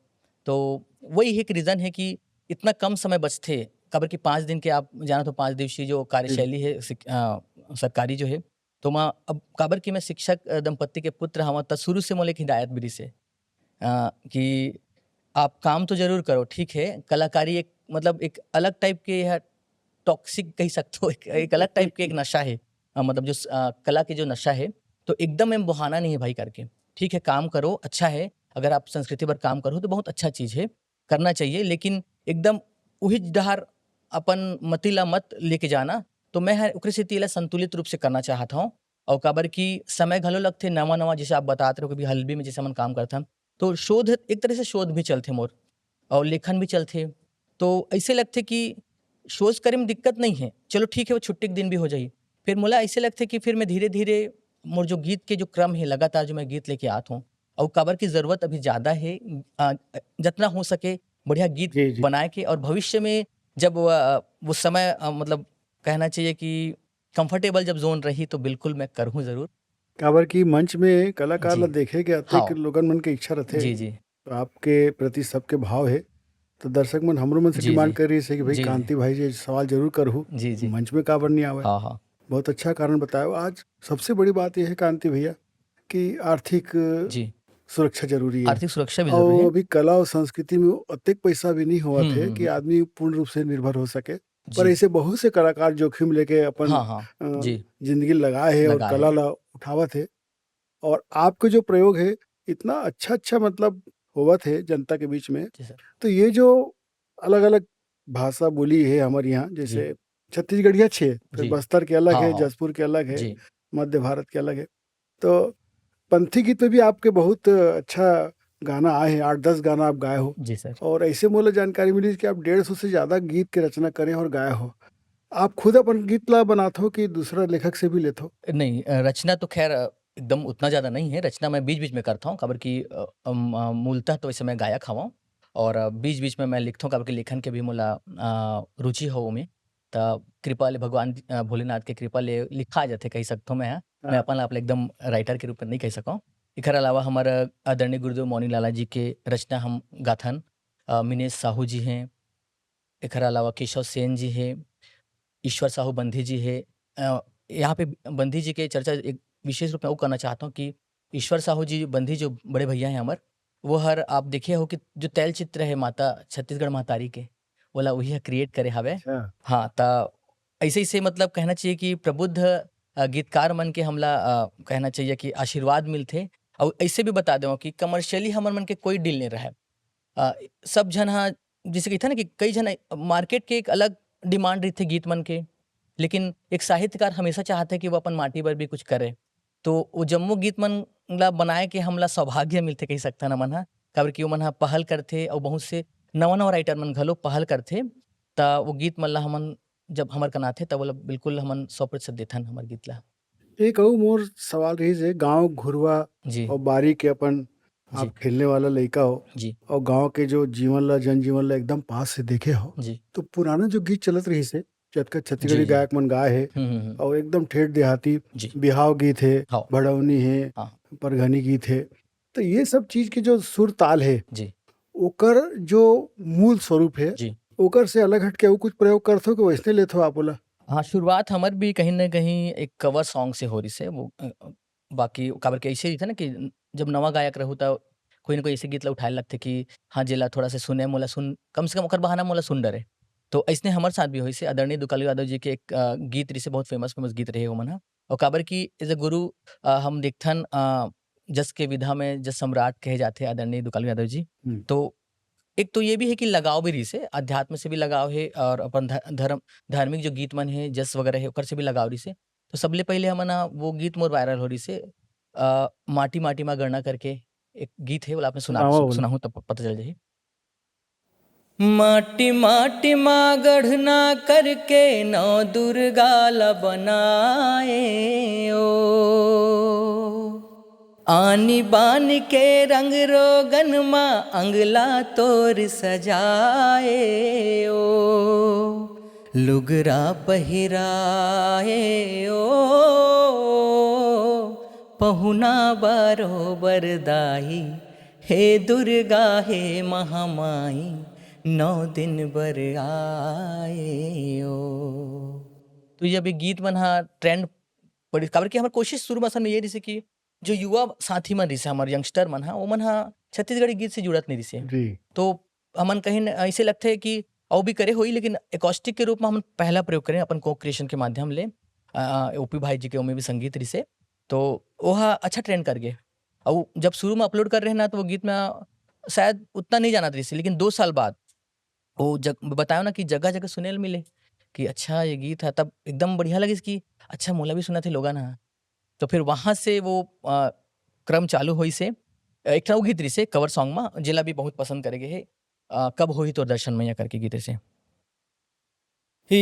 तो वही एक रीजन है कि इतना कम समय बचथे, काबर कि पाँच दिन के, आप जानत हो, पाँच दिवसीय जो कार्यशैली है सिक-, अ, सरकारी जो है, तो मैं अब, काबर कि मैं शिक्षक, अ, दंपत्ति के पुत्र हवं, त शुरू से मोला एक हिदायत मिलिस हे, अ, कि आप काम तो जरूर करो, ठीक है, कलाकारी एक, मतलब, एक अलग टाइप के यह टॉक्सिक कह सकते हो, एक, एक अलग टाइप के एक नशा है, अ, मतलब, जो स-, अ, कला के जो नशा है, तो एकदम एम बहाना नहीं है भाई करके, ठीक है, काम करो, अच्छा है, अगर आप संस्कृति पर काम करो तो बहुत अच्छा चीज है, करना चाहिए, लेकिन एकदम उही डहर अपन मति ला मत लेके जाना। तो मैं ह ओकरे सेती एला संतुलित रूप से करना चाहत हौं। अउ काबर कि समय घलो लगथे, नवा-नवा, जैसे आप बतात रहे हो कि अभी हल्बी में जैसे हमन काम करथन, तो शोध, एक तरह से शोध भी चलथे मोर, अउ लेखन भी चलथे। तो ऐसे लगथे कि शोध करे में दिक्कत नहीं है, चलो ठीक है, वो छुट्टी के दिन भी हो जाही। फिर मोला ऐसे लगथे कि फिर मैं धीरे-धीरे मोर जो गीत के जो क्रम है, लगातार जो मैं गीत लेके आत हौं, अउ काबर की जरूरत अभी ज्यादा है, अ, जतना हो सके बढ़िया गीत जी, जी। बनाए के, और भविष्य में जब वो, अ, वो समय, अ, मतलब कहना चाहिए कि कंफर्टेबल जब ज़ोन रही, तो बिल्कुल मैं करहूँ ज़रूर। काबर कि मंच में कलाकार जी। ला देखे के अतेक हाँ। लोगन मन के इच्छा रथे। जी, जी। तो आपके प्रति सबके भाव हे। तो दर्शक मन हमरो मन से जी, डिमांड जी। कर रहिस हे कि भाई जी, जी। कांति भाई जी सवाल जरूर करहू। जी, जी। मंच में काबर नहीं आवे? हाँ, हाँ। बहुत अच्छा कारण बताया। आज सबसे बड़ी बात ये है कांति भैया कि आर्थिक जी। सुरक्षा जरूरी है। आर्थिक सुरक्षा भी और जरूरी है। अभी कला और संस्कृति में अतेक पैसा भी नहीं होवत हम्म, हे हम्म, कि हम्म। आदमी पूर्ण रूप से निर्भर हो सके। पर जी। ऐसे बहुत से कलाकार जोखिम लेके अपन, हाँ, हाँ। अ, जी। जिंदगी लगाए हे और लगाए कला हे। ला उठावत हे। और आपके जो प्रयोग हे, इतना अच्छा-अच्छा मतलब होवत हे जनता के बीच में। जी, सर। तो ये जो अलग-अलग भाषा बोली हे हमर यहाँ, जी। जैसे छत्तीसगढ़िया छे, फिर जी। बस्तर के अलग हाँ, हे, हाँ। जसपुर के अलग हे, जी। मध्य भारत के अलग हे। तो पंथी गीत में भी आपके बहुत अच्छा गाना आए हे, आठ दस गाना आप गाए हो। जी सर। और ऐसे मोला जानकारी मिली कि आप डेढ़ सौ से ज्यादा गीत के रचना करे और गाए हो। आप खुद अपन गीत ला बनात हो कि दूसरा लेखक से भी लेत हो? नहीं, अ, रचना तो खैर, अ, एकदम उतना ज़्यादा नहीं है। रचना मैं बीच-बीच में करता हूँ, काबर कि, अ, अम, अ, मूलतः तो वैसे मैं गायक हवं और, अ, बीच-बीच में मैं लिखता हूँ, काबर कि लेखन के भी मोला, अ, रुचि हो ओमे। त कृपा ले भगवान, अ, भोलेनाथ के कृपा ले लिखा जाथे, कहि सकथों मैं ह। मैं हाँ। अपन आप एकदम राइटर के रूप में नहीं कहि सकौं। एखर अलावा हमर आदरणीय गुरुदेव मौनी लाला जी के रचना हम गाथन। अ, मिनेश साहू जी हैं, एखर अलावा केशव सेन जी हे, ईश्वर साहू बंधी जी हे। अ, यहाँ पे बंधी जी के चर्चा एक विशेष रूप में वो करना चाहता हूँ कि ईश्वर साहू जी बंधी जो बड़े भैया हैं हमर, वो हर आप देखे हो कि जो तैलचित्र है माता छत्तीसगढ़ महतारी के, ओला वही ह क्रिएट करे हावय। अच्छा। हाँ, त ऐसे, ऐसे मतलब कहना चाहिए कि प्रबुद्ध, अ, गीतकार मन के हमला, अ, कहना चाहिए कि आशीर्वाद मिलथे। अउ ऐसे भी बता देवं कि कमर्शियली हमर मन के कोई डील नहीं रहय। अ, सब झन ह, जैसे कहिथे ना कि कई झन मार्केट के एक अलग डिमांड रहिथे गीत मन के, लेकिन एक साहित्यकार हमेशा चाहथे कि वो अपन माटी बर भी कुछ करे। तो वो जम्मो गीत मन ला बनाए के हमला सौभाग्य मिलथे कहि सकथन हमन ह, काबर कि ओमन ह पहल करथे अउ बहुत से नवा-नवा राइटर मन घलो पहल करथे। त वो गीत मन ला हमन जब हमर कन आथे, तब ओला बिल्कुल हमन सौ प्रतिशत देथन हमर गीत ला। एक अउ मोर सवाल रहिस हे, गाँव घुरवा जी। अउ बारी के अपन आप जी। खेलने वाला लइका हो जी। अउ गाँव के जो जीवन ला, जनजीवन ला एकदम पास से देखे हो, जी। तो पुराना जो गीत चलत रहिस हे, जतका छत्तीसगढ़ी जी, जी। गायक मन गाए हे, हम्म, हम्म, हम्म। अउ एकदम ठेठ देहाती जी। बिहाव गीत हे, हाँ। भड़ौनी हे, हाँ। परघनी गीत हे, तो ये सब चीज के जो सुर ताल हे, जी। ओकर जो मूल स्वरूप हे, जी। ओकर से अलग हट के अउ कुछ प्रयोग करथो कि वैसने लेथो आप ओला? हाँ, शुरुआत हमर भी कहीं न कहीं एक कवर सॉन्ग से हो रहिस हे। वो, अ, अ, बाकी काबर के ऐसे ही थे ना कि जब नवा गायक रहू, त कोई न कोई ऐसे गीत ला उठाए लगथे कि हाँ, जेला थोड़ा से सुने, मोला सुन, कम से कम ओकर बहाना मोला सुन डरे। तो ऐसने हमर साथ भी होइस हे। आदरणीय दुकालू यादव जी के एक, अ, गीत रहिस हे, बहुत फेमस, फेमस गीत रहे ओमन ह। और काबर कि एज अ गुरु, अ, हम देखथन, अ, जस के विधा में जस सम्राट कहे जाथे आदरणीय दुकालू यादव जी। हम्म। तो एक तो ये भी है कि लगाव भी रहिस हे, अध्यात्म से भी लगाव हे और अपन ध-, धर्म, धार्मिक जो गीत मन हे, जस वगैरह हे, ओकर से भी लगाव रहिस हे। तो सबले पहले हमन ह वो गीत मोर वायरल हो रहिस हे, अ, माटी माटी मा गढ़ना करके एक गीत हे, ओला आप सुना-, सुनावा सु-, बोला। सुनाहूँ तब पता चल जाही। माटी माटी मा गढ़ना करके नौ दुर्गा ला बनाए ओ। आनी बानी के रंग रोगन मा अंगला तोर सजाए ओ। लुगरा पहिराए ओ। पहुना बरोबर दाई, हे दुर्गा, हे महामाई, नौ दिन बर आए ओ। तो जब ये गीत मन ह ट्रेंड पड़िस, काबर कि हमर कोशिश शुरू में असल में ये रहिस हे कि जो युवा साथी मन रहिस हे, हमर यंगस्टर मन ह, ओमन ह छत्तीसगढ़ी गीत से जुड़त नहीं रहिस हे। जी। तो हमन कहीं न, ऐसे लगथे कि अउ भी करे होही, लेकिन एकॉस्टिक के रूप में हमन पहला प्रयोग करेन अपन को क्रिएशन के माध्यम ले। अ, अ, ओपी भाई जी के ओमे भी संगीत रहिस हे, तो ओहा अच्छा ट्रेंड कर गे। अउ जब शुरू में अपलोड कर रहे ना, तो वो गीत में शायद उतना नहीं जानत रहिस हे, लेकिन दो साल बाद वो जग-, बतायो ना कि जगह-जगह सुने ल मिले कि अच्छा ये गीत है, तब एकदम बढ़िया लगिस कि अच्छा मोला भी सुनत हे लोगन ह। तो फिर वहाँ से वो, अ, क्रम चालू होइस हे। एक ठन अउ गीत रहिस हे कवर सॉन्ग में, जेला भी बहुत पसंद करे गे हे, अ, कब होही तोर दर्शन मैया करके गीत रहिस हे।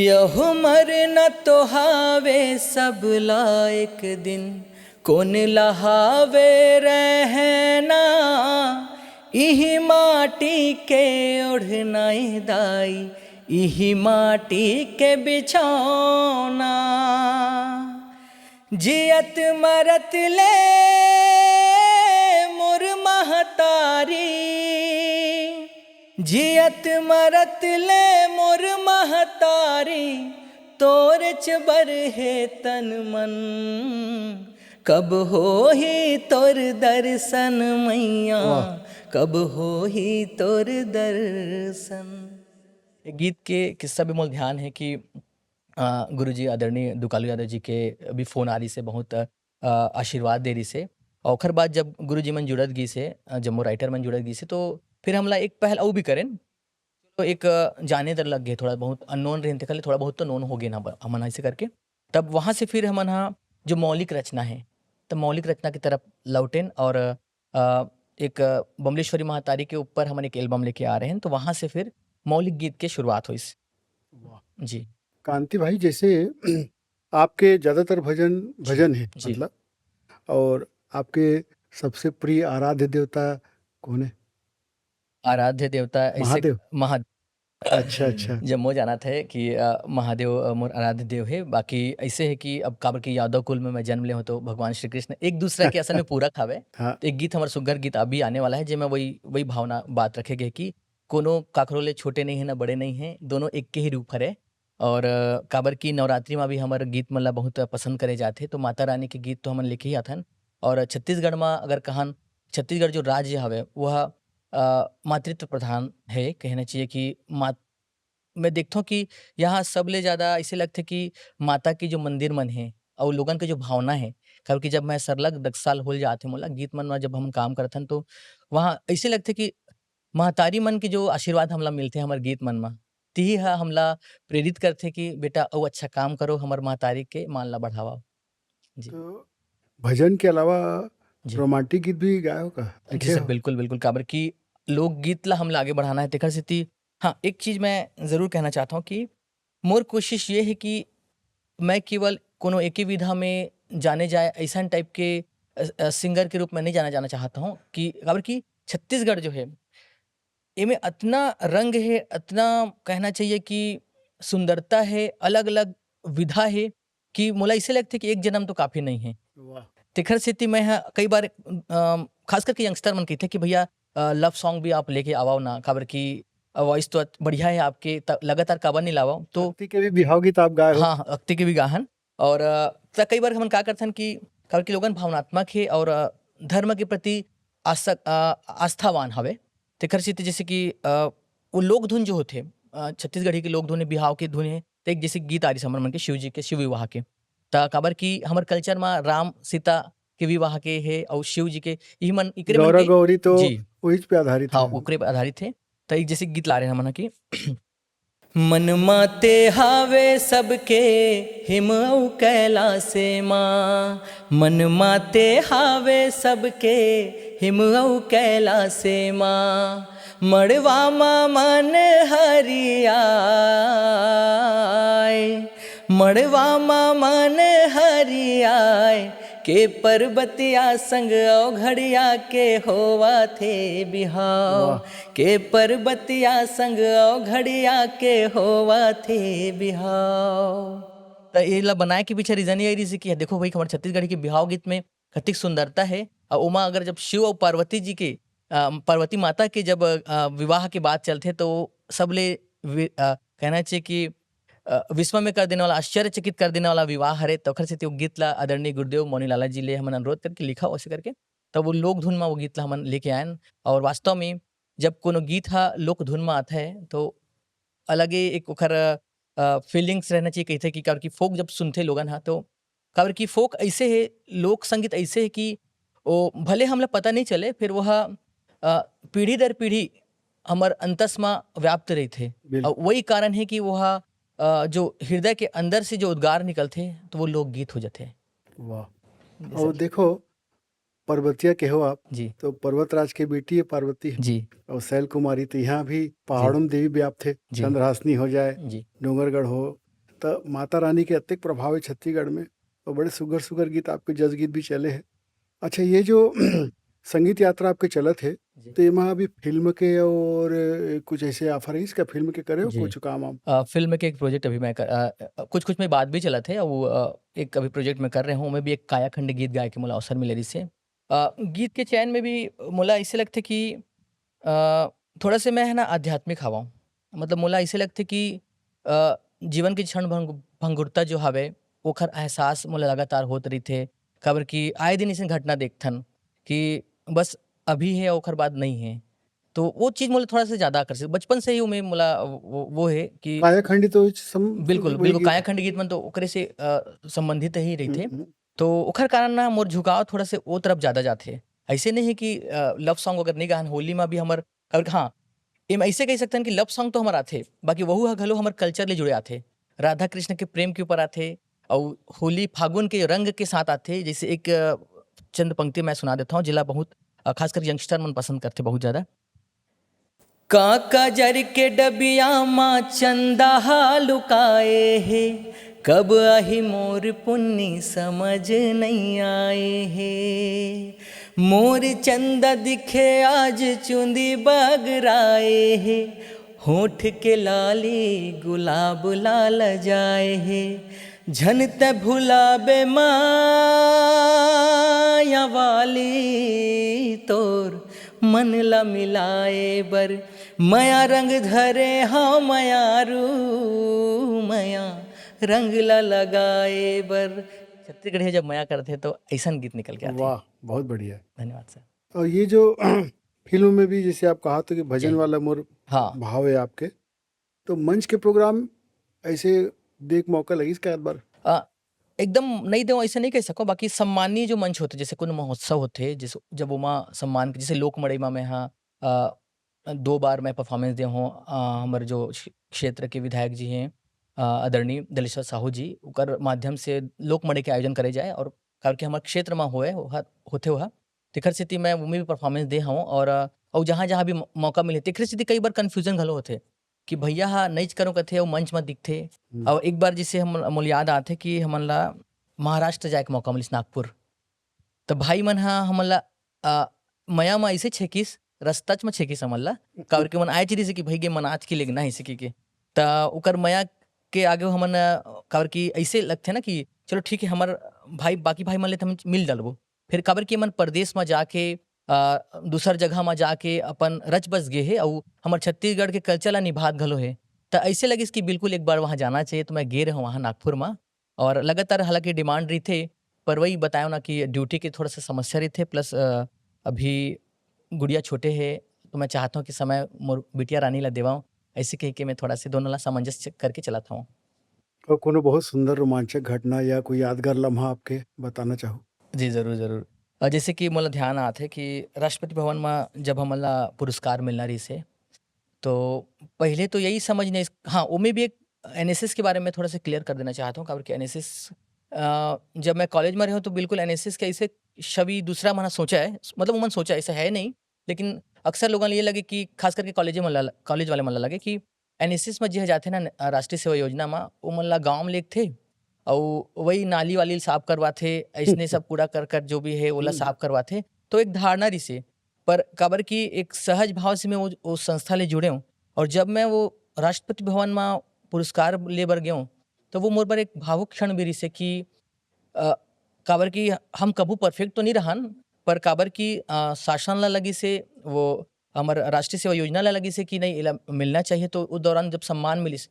यहू मरना तो हावे सबला एक दिन, कोन लहावे रहना, इही माटी के ओढ़ना ए दाई, इही माटी के बिछौना। जियत मरत ले मोर महतारी, जियत मरत ले मोर महतारी, तोरेच बर हे तन मन। कब होही तोर दर्शन मैया, वाह। कब होही तोर दर्शन। ये गीत के किस्सा भी मोर ध्यान है कि, अ, गुरुजी आदरणीय दुकालू यादव जी के भी फोन आ रहिस हे, बहुत, अ, आशीर्वाद दे रहिस हे। और ओखर बाद जब गुरुजी मन जुड़त गिस हे, अ, जम्मो राइटर मन जुड़त गिस हे, तो फिर हमला एक पहल अउ भी करेन। चलो, एक, अ, जाने दर लग गे, थोड़ा बहुत अननोन रहिन, तेकर ले थोड़ा बहुत तो नोन हो गे ना ब-, हमन ऐसे करके। तब वहाँ से फिर हमन हा जो मौलिक रचना है, तब मौलिक रचना की तरफ लौटेन और, अ, एक, अ, बमलेश्वरी महतारी के ऊपर हमन एक एल्बम लेके आ रहे हैं, तो वहाँ से फिर मौलिक गीत के शुरुआत होइस। वाह। जी। कांति भाई, जैसे आपके ज्यादातर भजन, जी, भजन है, जी। मतलब, और आपके सबसे प्रिय आराध्य देवता कौन है? आराध्य देवता ऐसे महादेव? महा- अच्छा, अच्छा। जम्मो जानत हे कि, अ, महादेव, अ, मोर आराध्य देव हे। बाकी ऐसे हे कि अब काबर कि यादव कुल में मैं जन्म ले हूँ, तो भगवान श्री कृष्ण एक दूसरा के असल में पूरक हवे। हाँ। तो एक गीत, हमर सुग्घर गीत अभी आने वाला है, जेमा वही, वही भावना बात रखे गे कि कोनो काकरो ले छोटे नहीं है, ना बड़े नहीं है, दोनों एक के ही रूप हरे। और, अ, काबर कि नवरात्रि में भी हमर गीत मन ला बहुत पसंद करे जाथे, तो माता रानी के गीत तो हमन लेके ही आथन। और छत्तीसगढ़ में अगर कहन, छत्तीसगढ़ जो राज्य हवे, वह, अ, मातृत्व प्रधान है, कहना चाहिए कि मात-, मैं देखथों कि यहाँ सबले ज्यादा ऐसे लगथे कि माता के जो मंदिर मन हे अउ लोगन के जो भावना हे, काबर कि जब मैं सरलग दस साल होल जात हे मोला गीत मन म, जब हम काम करथन, तो वहाँ ऐसे लगथे कि महतारी मन के जो आशीर्वाद हमला मिलथे हमर गीत मन म, तिही ह हमला प्रेरित करथे कि बेटा अउ अच्छा काम करो, हमर महतारी के मान ला बढ़ावा। जी। तो भजन के अलावा जी। रोमांटिक गीत भी गाए हो का? जी लिखे सर, हो? बिल्कुल, बिल्कुल। काबर कि लोकगीत ला हमला आगे बढ़ाना है, तेखर सेती हाँ, एक चीज मैं जरूर कहना चाहता हूँ कि मोर कोशिश ये है कि मैं केवल कोनो एके विधा में जाने जाए, ऐसन टाइप के, अ, अ, सिंगर के रूप में नहीं जाना, जाना चाहता हूँ कि, काबर कि छत्तीसगढ़ जो है, एमे अतना रंग है, अतना कहना चाहिए कि सुंदरता है, अलग-अलग विधा है कि मोला ऐसे लगथे कि एक जन्म तो काफी नहीं है। वाह। तेखर सेती मैं ह कई बार, अ, खास करके यंगस्टर मन कहिथे कि भैया, अ, लव सॉन्ग भी आप लेके आवव ना, काबर कि, अ, वॉइस तो अत-, बढ़िया है आपके, त-, लगातार काबर नहीं लावव? तो अक्ति के भी बिहाव गीत आप गाए हो? हाँ, हाँ, अक्ति के भी गाहन। और, अ, त कई बार हमन का करथन कि, काबर कि लोगन भावनात्मक हे और, अ, धर्म के प्रति आसक-, अ, आस्थावान हवे। तेखर सेती जैसे कि, अ, वो लोक धुन जो होथे, अ, छत्तीसगढ़ी के लोक धुन हे, बिहाव के धुन हे, त एक जैसे गीत आ रही हमर मन के शिव जी के, शिव विवाह के। त काबर कि हमर कल्चर म राम सीता के विवाह के हे अउ शिव जी के, इही मन, इकरे मन गौरा के गौरी तो जी। उहीच पे आधारित हाँ, हे। ओकरे पे आधारित हे। त एक जैसे गीत ला रहे हमन ह कि मन माते हावे सबके हिम अउ कैलासे मा, मन माते हावे सबके हिम अउ कैलासे मा, मड़वा मा मन हरियाय, मड़वा मा मन हरियाय, के परबतिया संग अउ घड़िया के होवत हे बिहाव, वाह। के परबतिया संग अउ घड़िया के होवत हे बिहाव। त एला बनाए के पीछे रीजन ये रहिस कि देखो भाई, हमर छत्तीसगढ़ी के बिहाव गीत में कतिक सुंदरता हे, अउ ओमा अगर जब शिव अउ पार्वती जी के, अ, पार्वती माता के जब, अ, विवाह के बात चलथे, तो सबले वि-, अ, कहना चाहिए कि, अ, विस्मय में कर देने वाला, आश्चर्यचकित कर देने वाला विवाह हरे, त ओखर सेती वो गीत ला आदरणीय गुरुदेव मौनी लाला जी ले हमन अनुरोध करके लिखा, वैसे करके, तब वो लोक धुन में वो गीत ला हमन लेके आयन। और वास्तव में जब कोनो गीत ह लोक धुन में आथे, तो अलगे एक ओखर, अ, फीलिंग्स रहना चाहिए, कहिथे कि, काबर कि फोक जब सुनथे लोगन ह, तो काबर कि फोक ऐसे हे, लोक संगीत ऐसे हे कि वो भले हमला पता नहीं चले, फिर वह, अ, पीढ़ी दर पीढ़ी हमर अंतस म व्याप्त रहिथे। बिल्कुल। अउ वही कारण हे कि वह, अ, जो हृदय के अंदर से जो उद्गार निकलथे, तो वो लोकगीत हो जाथे। वाह। जी अउ सर। देखो, पर्वतिया के हो आप, जी। तो पर्वतराज के बेटी हे पार्वती। जी। अउ शैल कुमारी तो यहाँ भी जी। पहाड़ों में देवी व्याप्त हे, जी। चंद्रहासिनी हो जाए, जी। डोंगरगढ़ हो, त माता रानी के अतेक प्रभाव हे छत्तीसगढ़ में। अउ बड़े सुघर सुघर गीत, आपके जस गीत भी चले हे। अच्छा, ये जो संगीत यात्रा आपके चलत हे, जी। तो एमा अभी फिल्म के और कुछ ऐसे ऑफर हे इसका, फिल्म के करे हो जी। कुछ काम आप? अ, फिल्म के एक प्रोजेक्ट अभी मैं कर, अ, अ, कुछ कुछ में बात भी चलत हे, वो, अ, एक अभी प्रोजेक्ट मैं कर रहे हूँ, ओमे भी एक कायाखंड गीत गाए के मोला अवसर मिले रहिस हे। अ, गीत के चयन में भी मोला ऐसे लगथे कि, अ, थोड़ा से मैं है ना आध्यात्मिक हवं, मतलब मोला ऐसे लगथे कि, अ, जीवन के क्षण भंग-, भंगुरता जो हवे, ओखर एहसास मोला लगातार होत रहिथे, काबर कि आए दिन ऐसे घटना देखथन कि बस अभी हे, ओखर बाद नहीं हे। तो वो चीज मोला थोड़ा सा ज्यादा आकर्षित, बचपन से ही वो में मोला वो, वो हे कि कायाखंडी तो इस सम-, बिल्कुल, वही बिल्कुल, गीत कायाखंड गीत मन तो ओकरे से, अ, संबंधित ही रहिथे। हम्म, हम्म। तो ओखर कारण ना मोर झुकाव थोड़ा से ओ तरफ ज्यादा जाथे। ऐसे नहीं हे कि, अ, लव सॉन्ग अगर नहीं गाहन, होली में भी हमर, अगर हाँ, एम ऐसे कह सकथन कि लव सॉन्ग तो हमर आथे, बाकी वहू ह घलो हमर कल्चर ले जुड़े आथे। राधा कृष्ण के प्रेम के ऊपर आथे, अउ होली फागुन के रंग के साथ आथे। जैसे एक, अ, चंद पंक्ति मैं सुना देता हूँ, जेला बहुत, अ, खास करके यंगस्टर मन पसंद करथे बहुत ज़्यादा। का काजर के डबिया मा चंदा हा लुकाए हे, कब आही मोर पुन्नी समझ नइ आए हे। मोर चंदा दिखे आज चुंदी बगराए हे, होठ के लाली गुलाब लाल जाए हे। झन त भुलाबे माया वाली तोर मन ला मिलाए बर, मया रंग धरे हव मयारू, मया रंग ला लगाए बर। छत्तीसगढ़िया जब मया करथे तो ऐसन गीत निकल के आथे। वाह, बहुत बढ़िया। धन्यवाद सर। और ये जो फिल्म में भी जैसे आप कहा तो कि भजन जी। वाला मोर हाँ। भाव है आपके, तो मंच के प्रोग्राम ऐसे देख मौका लगिस का एक बार? अ, एकदम नइ देवं ऐसे नइ कह सकव, बाकी सम्मानीय जो मंच होथे, जैसे कोनो महोत्सव होथे, जैसे जब ओमा सम्मान के, जैसे लोक मड़ई मा मैं हा, अ, दो बार मैं परफॉर्मेंस दे हों, अ, हमर जो क्ष-, क्षेत्र के विधायक जी हैं, अ, आदरणीय दलेश्वर साहू जी, ओकर माध्यम से लोक मड़ई के आयोजन करे जाए और काबर कि हमर क्षेत्र मा होए, ओहा, होथे ओहा, तेखर सेती मैं ओमे भी परफॉर्मेंस दे हवं और, अ, अउ जहाँ-जहाँ भी मौ-, मौका मिले, तेखरे सेती कई बार कन्फ्यूजन घलो होथे कि भैया हा नइच करो कथे अउ मंच मा दिखथे। हम्म। अउ एक बार जैसे हम, मोला याद आथे कि हमन ला महाराष्ट्र जाए के मौका मिलिस, नागपुर। त भाई मन हा हमन ला, अ, मया मा ऐसे छेकिस, रस्ताच मा छेकिस हमन ला, काबर के मन आए चिरिस कि भाई गे मन आज के लेगना है इसे के, के। त ओकर मया के आगे हमन, अ, काबर कि ऐसे लगथे ना कि चलो ठीक है, हमर भाई, बाकी भाई मन ले त हम मिल डलबो। फिर काबर कि मन परदेस मा जाके, अ, दूसर जगह मा जाके अपन रच बस गे हे अउ हमर छत्तीसगढ़ के कल्चर ला निभात घलो हे। त ऐसे लगिस कि बिल्कुल एक बार वहाँ जाना चाहिए, त मैं गे रहूँ वहाँ नागपुर मा। और लगातार हालांकि डिमांड रहिथे, पर वही बतायो ना कि ड्यूटी के थोड़ा सा समस्या रहिथे, प्लस, अ, अभी गुड़िया छोटे हे, तो मैं चाहत हूँ कि समय मोर बिटिया रानी ला देवाऊँ, ऐसे कह के मैं थोड़ा से दोनों ला सामंजस्य करके चलात हूँ। और कोनो बहुत सुंदर रोमांचक घटना या कोई यादगार लम्हा आपके बताना चाहो? जी, जरूर, जरूर। अ, जैसे कि मोला ध्यान आत हे कि राष्ट्रपति भवन मा जब हमन ला पुरस्कार मिलना रहिस हे, तो पहले तो यही समझ नहीं, हाँ, ओमे भी एक एनएसएस के बारे में थोड़ा सा क्लियर कर देना चाहत हूँ, काबर कि एनएसएस, अ, जब मैं कॉलेज में रहे हूँ, तो बिल्कुल एनएसएस के ऐसे छवि दूसरा मन सोचा है, मतलब, उमन सोचा ऐसा है नहीं, लेकिन अक्सर लोगन ल ये लगे कि खास करके कॉलेज मन ला, कॉलेज वाले मन ला लगे कि एनएसएस में जे जाथे ना, अ, राष्ट्रीय सेवा योजना में, ओमन ला गाँव में लेगथे, अउ वही नाली वाली साफ करवाथे, ऐसने सब कूड़ा करकट जो भी है, ओला हम्म। साफ करवाथे। तो एक धारणा रिसे, पर काबर कि एक सहज भाव से मैं वो, वो संस्था ले जुड़े हूँ, और जब मैं वो राष्ट्रपति भवन में पुरस्कार ले बर गए हूँ, तो वो मोर बर एक भावुक क्षण भी रिसे कि, अ, काबर कि हम कभू परफेक्ट तो नहीं रहन, पर काबर कि, अ, शासन ला लगिस हे, वो हमर राष्ट्रीय सेवा योजना ला लगिस हे कि नहीं, एला मिलना चाहिए, तो उस दौरान जब सम्मान मिलिस,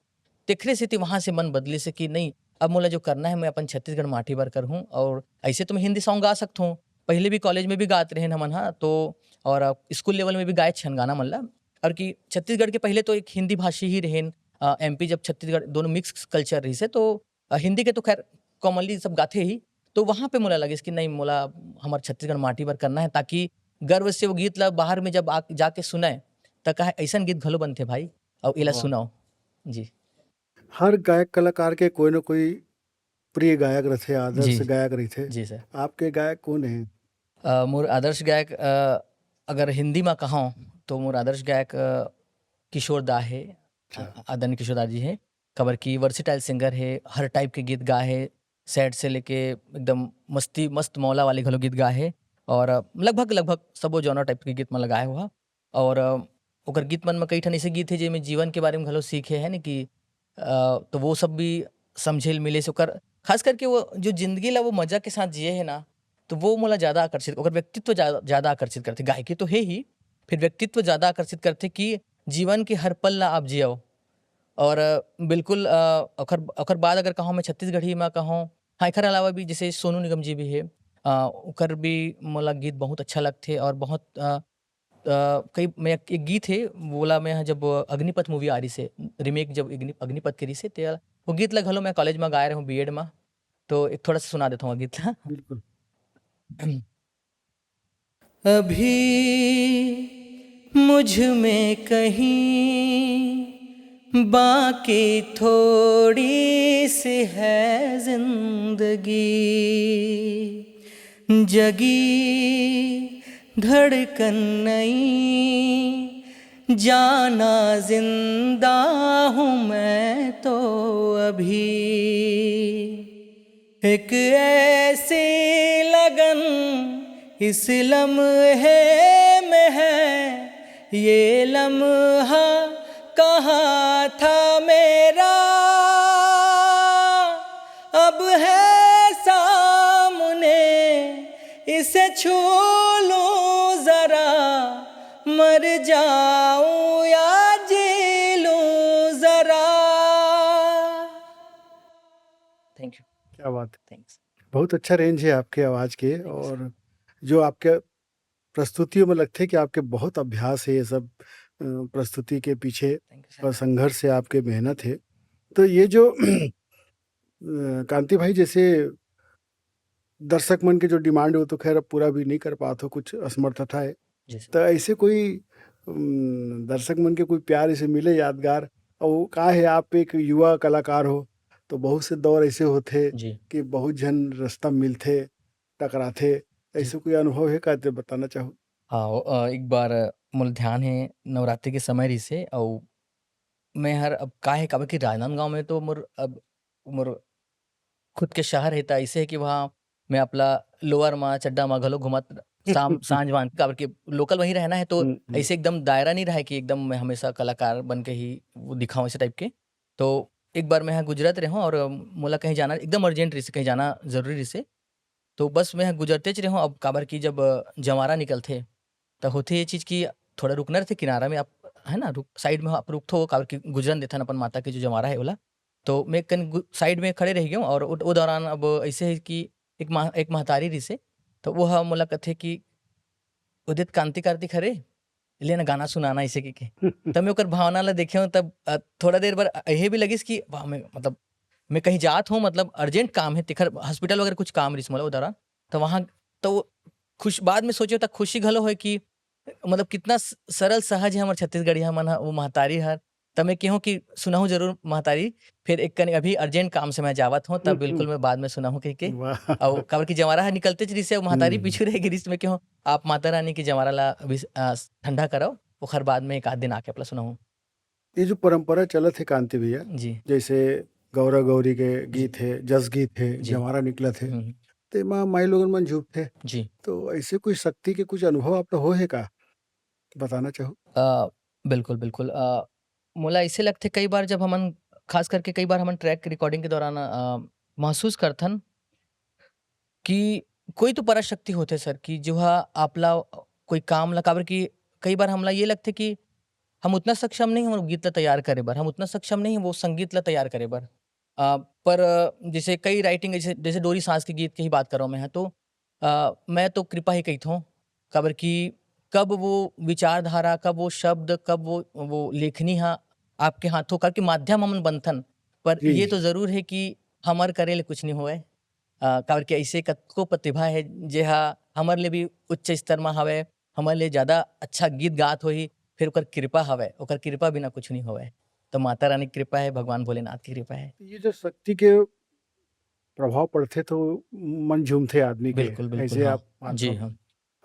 तेखरे सेती वहाँ से मन बदलिस हे कि नहीं, अब मोला जो करना है, मैं अपन छत्तीसगढ़ माटी बर करहूँ। और ऐसे तो मैं हिंदी सॉन्ग गा सकत हूँ, पहले भी कॉलेज में भी गात रहेन हमन, हाँ, तो, और, अ, स्कूल लेवल में भी गाए छन गाना मन ला। और कि छत्तीसगढ़ के पहले तो एक हिंदी भाषी ही रहेन, अ, एमपी जब छत्तीसगढ़ दोनों मिक्स कल्चर रहिस हे, तो अ, हिंदी के तो खैर कॉमनली सब गाथे ही, तो वहाँ पे मोला लगिस कि नहीं, मोला हमर छत्तीसगढ़ माटी बर करना है, ताकि गर्व से वो गीत ला बाहर में जब आ, जाके सुनाए, त कहे, "ऐसन गीत घलो बनथे भाई, अउ एला वाह। सुनाओ।" जी। हर गायक कलाकार के कोई ना कोई प्रिय गायक रथे, आदर्श जी। गायक रथे। जी सर। आपके गायक कौन है? अ, मोर आदर्श गायक, अ, अगर हिंदी में कहूँ, तो मोर आदर्श गायक, अ, किशोर दा है, अच्छा। अ, आदरणीय किशोर दा जी है। काबर कि versatile सिंगर हे, हर टाइप के गीत गाए हे, सैड से लेके एकदम मस्ती, मस्त मौला वाले घलो गीत गाए हे, और लगभग, लगभग सबो जॉनर टाइप के गीत मन ल गाए हुआ। और, अ, ओकर गीत मन में कई ठन ऐसे गीत हे, जेमे जीवन के बारे में घलो सीखे हे न कि, अ, तो वो सब भी समझे ल मिले से ओकर, खास करके वो जो जिंदगी ला वो मजा के साथ जिए हे ना, तो वो मोला ज़्यादा आकर्षित, ओकर व्यक्तित्व ज़्यादा, ज़्यादा आकर्षित करथे। गायकी तो हे ही, फिर व्यक्तित्व ज़्यादा आकर्षित करथे कि जीवन के हर पल ला आप जियो। और, अ, बिल्कुल, अ, ओकर, ओकर बाद अगर कहूँ मैं छत्तीसगढ़ी में कहूँ, हाँ, एकर अलावा भी जैसे सोनू निगम जी भी हे, अ, ओकर भी मोला गीत बहुत अच्छा लगथे और बहुत, अ, अ, कई, मैं एक, एक गीत हे, वोला मैं ह जब अग्निपथ मूवी आ रहिस हे, रीमेक जब अग्नि-, अग्निपथ के रहिस हे, ते वो गीत ला घलो मैं कॉलेज में गाए रहूँ बीएड में, तो एक थोड़ा सा सुना देता हूँ गीत ला। बिल्कुल। अभी मुझ में कहीं बाकी थोड़ी सी है जिंदगी, जगी धड़कन नई, जाना जिंदा हूँ मैं तो अभी। एक ऐसी लगन इस लम्हे में है, ये लम्हा कहाँ था मेरा, अब है सामने, इसे छू लूं जरा, मर जाऊं या जी लूं जरा। Thank you. क्या बात है। थैंक्स। बहुत अच्छा रेंज है आपके आवाज़ के। Thank you, sir. और जो आपके प्रस्तुतियों में लगथे कि आपके बहुत अभ्यास है ये सब, अ, प्रस्तुति के पीछे थैंक यू, सर। और संघर्ष है, आपके मेहनत है। तो ये जो अ, कांति भाई, जैसे दर्शक मन के जो डिमांड है, वो तो खैर अब पूरा भी नहीं कर पात हो, कुछ असमर्थता है। जी, सर। तो ऐसे कोई, उम, दर्शक मन के कोई प्यार ऐसे मिले यादगार, और का है, आप एक युवा कलाकार हो, तो बहुत से दौर ऐसे होथे जी। कि बहुत झन रास्ता मिलथे, टकराथे, जी। ऐसे कोई अनुभव है का, ते बताना चाहो? हाँ, वो, अ, एक बार, अ, मोला ध्यान है, नवरात्रि के समय रिहिसे, अउ मैं हर अब का है, काबर कि राजनांदगांव में तो मोर, अब मोर खुद के शहर हे, त अइसे हे कि वहाँ मैं अपला लोअर म, चड्डा म घलो घूमत शाम, सांझ वांझ, काबर कि लोकल वहीं रहना है, तो हम्म, हम्म। अइसे एकदम दायरा नहीं रहा है कि एकदम मैं हमेशा कलाकार बन के ही वो दिखाऊं, ऐसे टाइप के। तो एक बार मैं यहाँ गुजरत रहे हूँ और मोला कहीं जाना, एकदम अर्जेंट रहिसे, कहीं जाना जरूरी रहिसे। तो बस मैं यहाँ गुजरते च रहे हूँ, अब काबर कि जब, अ, जंवारा निकलथे, त होथे ये चीज कि थोड़ा रुकना रहथे किनारा में, आप, है ना, रुक, साइड में आप रुकथो, काबर कि गुजरन देथन अपन माता के जो जंवारा है ओला। तो मैं कन गु-, साइड में खड़े रह गया हूँ और उ, उ दौरान अब ऐसे है कि एक मा-, एक महतारी रहिसे, तो वो ह मोला कथे कि "उदित कांति कार्तिक हरे, ले ना गाना सुनाना," ऐसे कह के। तब मैं ओकर भावना ला देखे हूँ, तब, अ, थोड़ा देर बर, अ, ये भी लगिस कि वाह, मैं, मतलब, मैं कहीं जात हूँ, मतलब, अर्जेंट काम है, तेखर हॉस्पिटल वगैरह कुछ काम रहिस मोला ओ दौरान। तो वहाँ, तो खुश, बाद में सोचे त खुशी घलो होय कि मतलब कितना स-, सरल सहज है हमर छत्तीसगढ़िया मन ह, वो महतारी हर। त मैं कहूँ कि सुनाहूँ जरूर महतारी, फिर एक कनी अभी अर्जेंट काम से मैं जावत हूँ, तब हम्म, बिल्कुल हम्म। मैं बाद में सुनाहूँ कह के। वाह। अउ काबर कि जंवारा ह निकलते च रहिसे, अउ महतारी हम्म। पीछू रह गे रहिस, मैं कहूँ, आप माता रानी के जंवारा ला अभी, अ, ठंडा कराओ, ओखर बाद में एक आध दिन आके अपला सुनाहूँ। ये जो परंपरा चलत हे कांति भैया, जी। जैसे गौरा गौरी के गीत जी। हे, जस गीत हे, जी। जंवारा निकलत हे, हम्म। तेमा माई लोगन मन झूमथे। जी। तो ऐसे कोई शक्ति के कुछ अनुभव आप हो हे का? बताना चाहो? अ, बिल्कुल, बिल्कुल। अ, मोला ऐसे लगथे कई बार जब हमन, खास करके कई बार हमन ट्रैक रिकॉर्डिंग के दौरान, अ, महसूस करथन कि कोई तो पराशक्ति होथे सर, कि जो ह आपला कोई काम ला, काबर कि कई बार हमला ये लगथे कि हम उतना सक्षम नहीं, हमर गीत ला तैयार करे बर, हम उतना सक्षम नहीं, वो संगीत ला तैयार करे बर। अ, पर, अ, जैसे कई राइटिंग, जैसे, जैसे डोरी सांस के गीत के ही बात कर रहा हूँ मैं, तो, अ, मैं तो कृपा ही कहिथों, काबर कि कब वो विचारधारा, कब वो शब्द, कब वो, वो लेखनी हा आपके हाथों, काबर कि माध्यम हमन बनथन, पर जी, ये जी। तो जरूर है कि हमर करे ले कुछ नहीं होए। अ, काबर कि ऐसे कतको प्रतिभा है, जे हा हमर ले भी उच्च स्तर मा हवे, हमर ले ज्यादा अच्छा गीत गात होही, फिर ओकर कृपा हवे, ओकर कृपा बिना कुछ नहीं होवे। तो माता रानी की कृपा है, भगवान भोलेनाथ की कृपा है। ये जो शक्ति के प्रभाव पड़थे तो मन झूमथे आदमी के, बिल्कुल, बिल्कुल, ऐसे हाँ। आप जी, माध्यम। हाँ।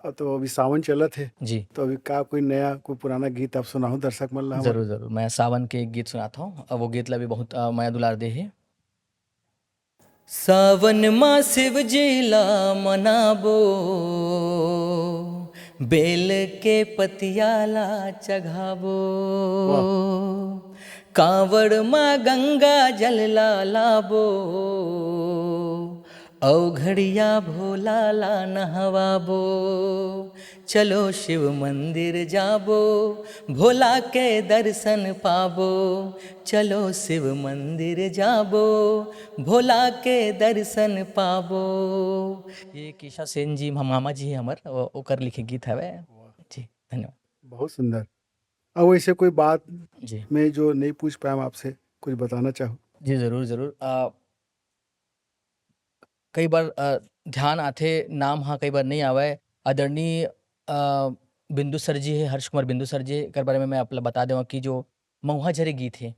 अ, तो अभी सावन चलत हे, जी। तो अभी का कोई नया, कोई पुराना गीत आप सुनाहू दर्शक मन ला हमर? जरूर, जरूर। मैं सावन के एक गीत सुनाता हूँ। अ, वो गीत ला भी बहुत, अ, मया दुलार दे हे। सावन मा शिव जी ला मनाबो, बेल के पतिया ला चघाबो। वाह। कांवड़ मा गंगा जल ला लाबो, अउ घड़िया भोला ला नहवाबो। चलो शिव मंदिर जाबो, भोला के दर्शन पाबो। चलो शिव मंदिर जाबो, भोला के दर्शन पाबो। ये केशा सेन जी, हम मामा जी हे हमर, ओ-, ओकर लिखे गीत हवे। वाह। जी, धन्यवाद। बहुत सुंदर। अब ऐसे कोई बात जी। मैं जो नहीं पूछ पाया, हम आपसे कुछ बताना चाहूँ? जी, जरूर, जरूर। अ, कई बार, अ, ध्यान आथे, नाम ह कई बार नहीं आवय। आदरणीय, अ, बिंदु सर जी हे, हर्ष कुमार बिंदु सर जी, एकर बारे में मैं आप ला बता देवं कि जो महुआ झरे गीत हे,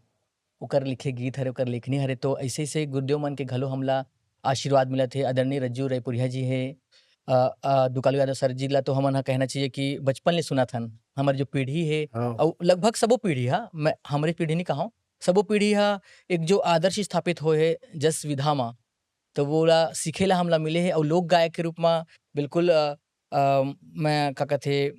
ओकर लिखे गीत हरे, ओकर लेखनी हरे, तो ऐसे, ऐसे गुरुदेव मन के घलो हमला आशीर्वाद मिलत हे। आदरणीय रज्जू रैपुरिया जी हे, अ, अ, दुकालू यादव सर जी ला तो हमन ह कहना चाहिए कि बचपन ले सुनत हन। हमर जो पीढ़ी हे, हाँ। अउ लगभग सबो पीढ़ी ह, मैं हमरे पीढ़ी नहीं कहूँ, सबो पीढ़ी ह एक जो आदर्श स्थापित होए हे जस विधा म, तो वो ला सीखे ला हमला मिले हे। अउ लोक गायक के रूप म बिल्कुल, अ, अ, मैं का कथे,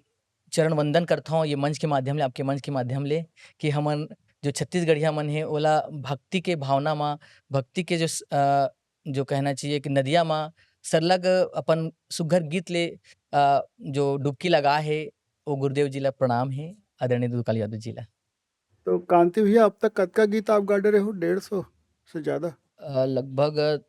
चरण वंदन करथौं ये मंच के माध्यम ले, आपके मंच के माध्यम ले, कि हमन जो छत्तीसगढ़िया मन हे, ओला भक्ति के भावना म, भक्ति के जो स-, अ, जो कहना चाहिए कि नदिया म सरलग अपन सुघर गीत ले, अ, जो डुबकी लगा हे, वो गुरुदेव जी ला प्रणाम हे, आदरणीय दुकालू यादव जी ला। तो कांति भैया, अब तक कतका गीत आप गा डरे हो? डेढ़ सौ से ज्यादा? अ, लगभग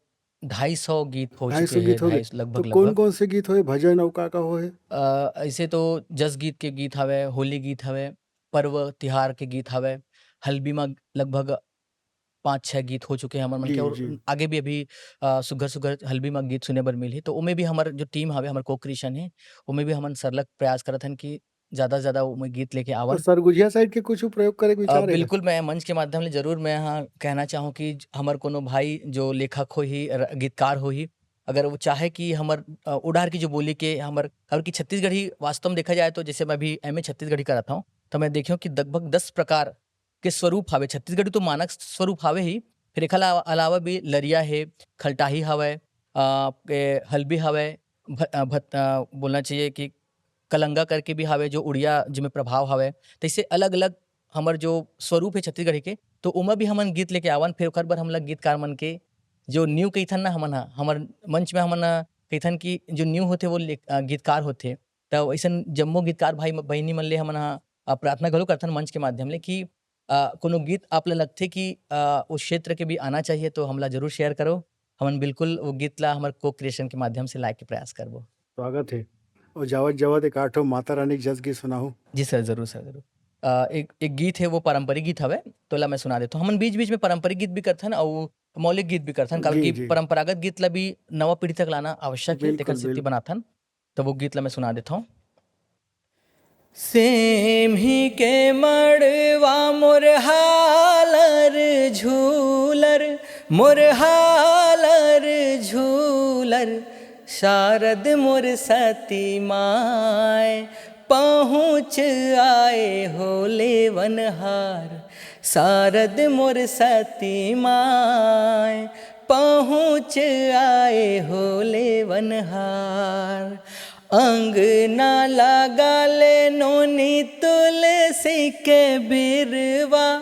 ढाई सौ गीत हो ढाई सौ चुके गीत हैं, हो गए। ढाई सौ, लगभग, तो लगभग। कौन-कौन से गीत होए, भजन अउ का-का होए? अ, ऐसे तो जस गीत के गीत हवे, होली गीत हवे, पर्व तिहार के गीत हवे, हल्बी म लगभग पाँच छह गीत हो चुके हैं हमर मन जी, के, और जी। आगे भी अभी, अ, सुघर-सुघर हल्बी म गीत सुने बर मिलही। तो ओमे भी हमर जो टीम हवे, हमर co-creation हे, ओमे भी हमन सरलग प्रयास करत हन कि ज्यादा से ज्यादा ओमे गीत लेके तो आवत। सरगुजिया side के कुछ प्रयोग करे के अ, विचार हे का? बिल्कुल, मैं मंच के माध्यम ले जरूर मैं ह कहना चाहूँ कि ज-, हमर कोनो भाई जो लेखक होही, र-, गीतकार होही, अगर वो चाहे कि हमर, अ, ओ डहर की जो बोली के हमर, और कि छत्तीसगढ़ी वास्तव में देखा जाए तो जैसे मैं अभी M A छत्तीसगढ़ी करत हौं, तो मैं देखेंव कि लगभग दस प्रकार के स्वरूप हावे। छत्तीसगढ़ी तो मानक स्वरूप हावे ही, फिर एखर अलावा, अलावा भी लरिया हे, खलटाही हवय, अ, ए, हल्बी हवय, भ-, अ, भत-, अ, बोलना चाहिए कि कलंगा करके भी हावे, जो उड़िया, जेमे प्रभाव हावे। तइसे अलग-अलग हमर जो स्वरूप हे छत्तीसगढ़ी के, तो ओमा भी हमन गीत लेके आवन, फिर ओकर बर हमला गीतकार मन के जो नींव कहिथन ना हमन ह, हमर मंच में हमन ह कहिथन कि जो नींव होथे वो ले-, अ, गीतकार होथे। त अइसन जम्मो गीतकार भाई म-, बहिनी मन ले हमन ह, अ, प्रार्थना घलो करथन मंच के माध्यम ले कि, अ, कोनो गीत आप ल लगथे कि, अ, उस क्षेत्र के भी आना चाहिए, तो हमला जरूर share करो। हमन बिल्कुल वो गीत ला हमर co-creation के माध्यम से लाए के प्रयास करबो। स्वागत हे। अउ जावत-जावत एक आध ठो माता रानी के जस गीत सुनाहू। जी सर, जरूर सर, जरूर। अ, एक, एक गीत हे, वो पारंपरिक गीत हवे, तोला मैं सुना देथौं। हमन बीच-बीच में पारंपरिक गीत भी करथन अउ मौलिक गीत भी करथन, काबर जी, कि जी। परंपरागत गीत ला भी नवा पीढ़ी तक लाना आवश्यक हे, तेकर बिल्कुल, सेती बिल्कुल। बनाथन। त वो गीत ला मैं सुना देथौं। सेमही के मड़वा मोर हालर झूलर, मोर हालर झूलर, शारद मोर सती माय, पहुँच आए हो लेवनहार, शारद मोर सती माय, पहुँच आए हो लेवनहार। अंगना लगा ले नोनी तुलसी के बिरवा,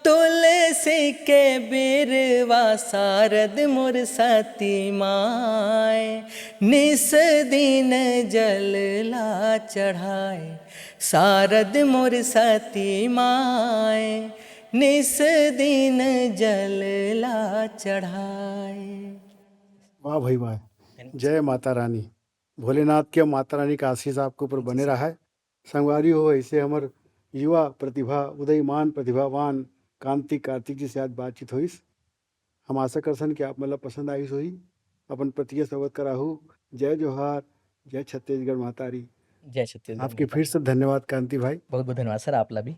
तुलसी के बिरवा, शारद मोर सती माय, निस दिन जल ला चढ़ाए, शारद मोर सती माय, निस दिन जल ला चढ़ाए। वाह भाई वाह। जय माता रानी। भोलेनाथ के, माता रानी का आशीष आपके ऊपर बने रहा है। संगवारी हो, ऐसे हमर युवा प्रतिभा, उदयमान प्रतिभावान कांति कार्तिक जी से आज बातचीत होइस। हम आशा करथन कि आप मन ला पसंद आइस होही। अपन प्रतिक्रिया से अवगत कराहू। जय जोहार, जय छत्तीसगढ़ महतारी। जय छत्तीसगढ़ आपके महतारी। फिर से धन्यवाद कांति भाई। बहुत बहुत धन्यवाद सर, आप ला भी।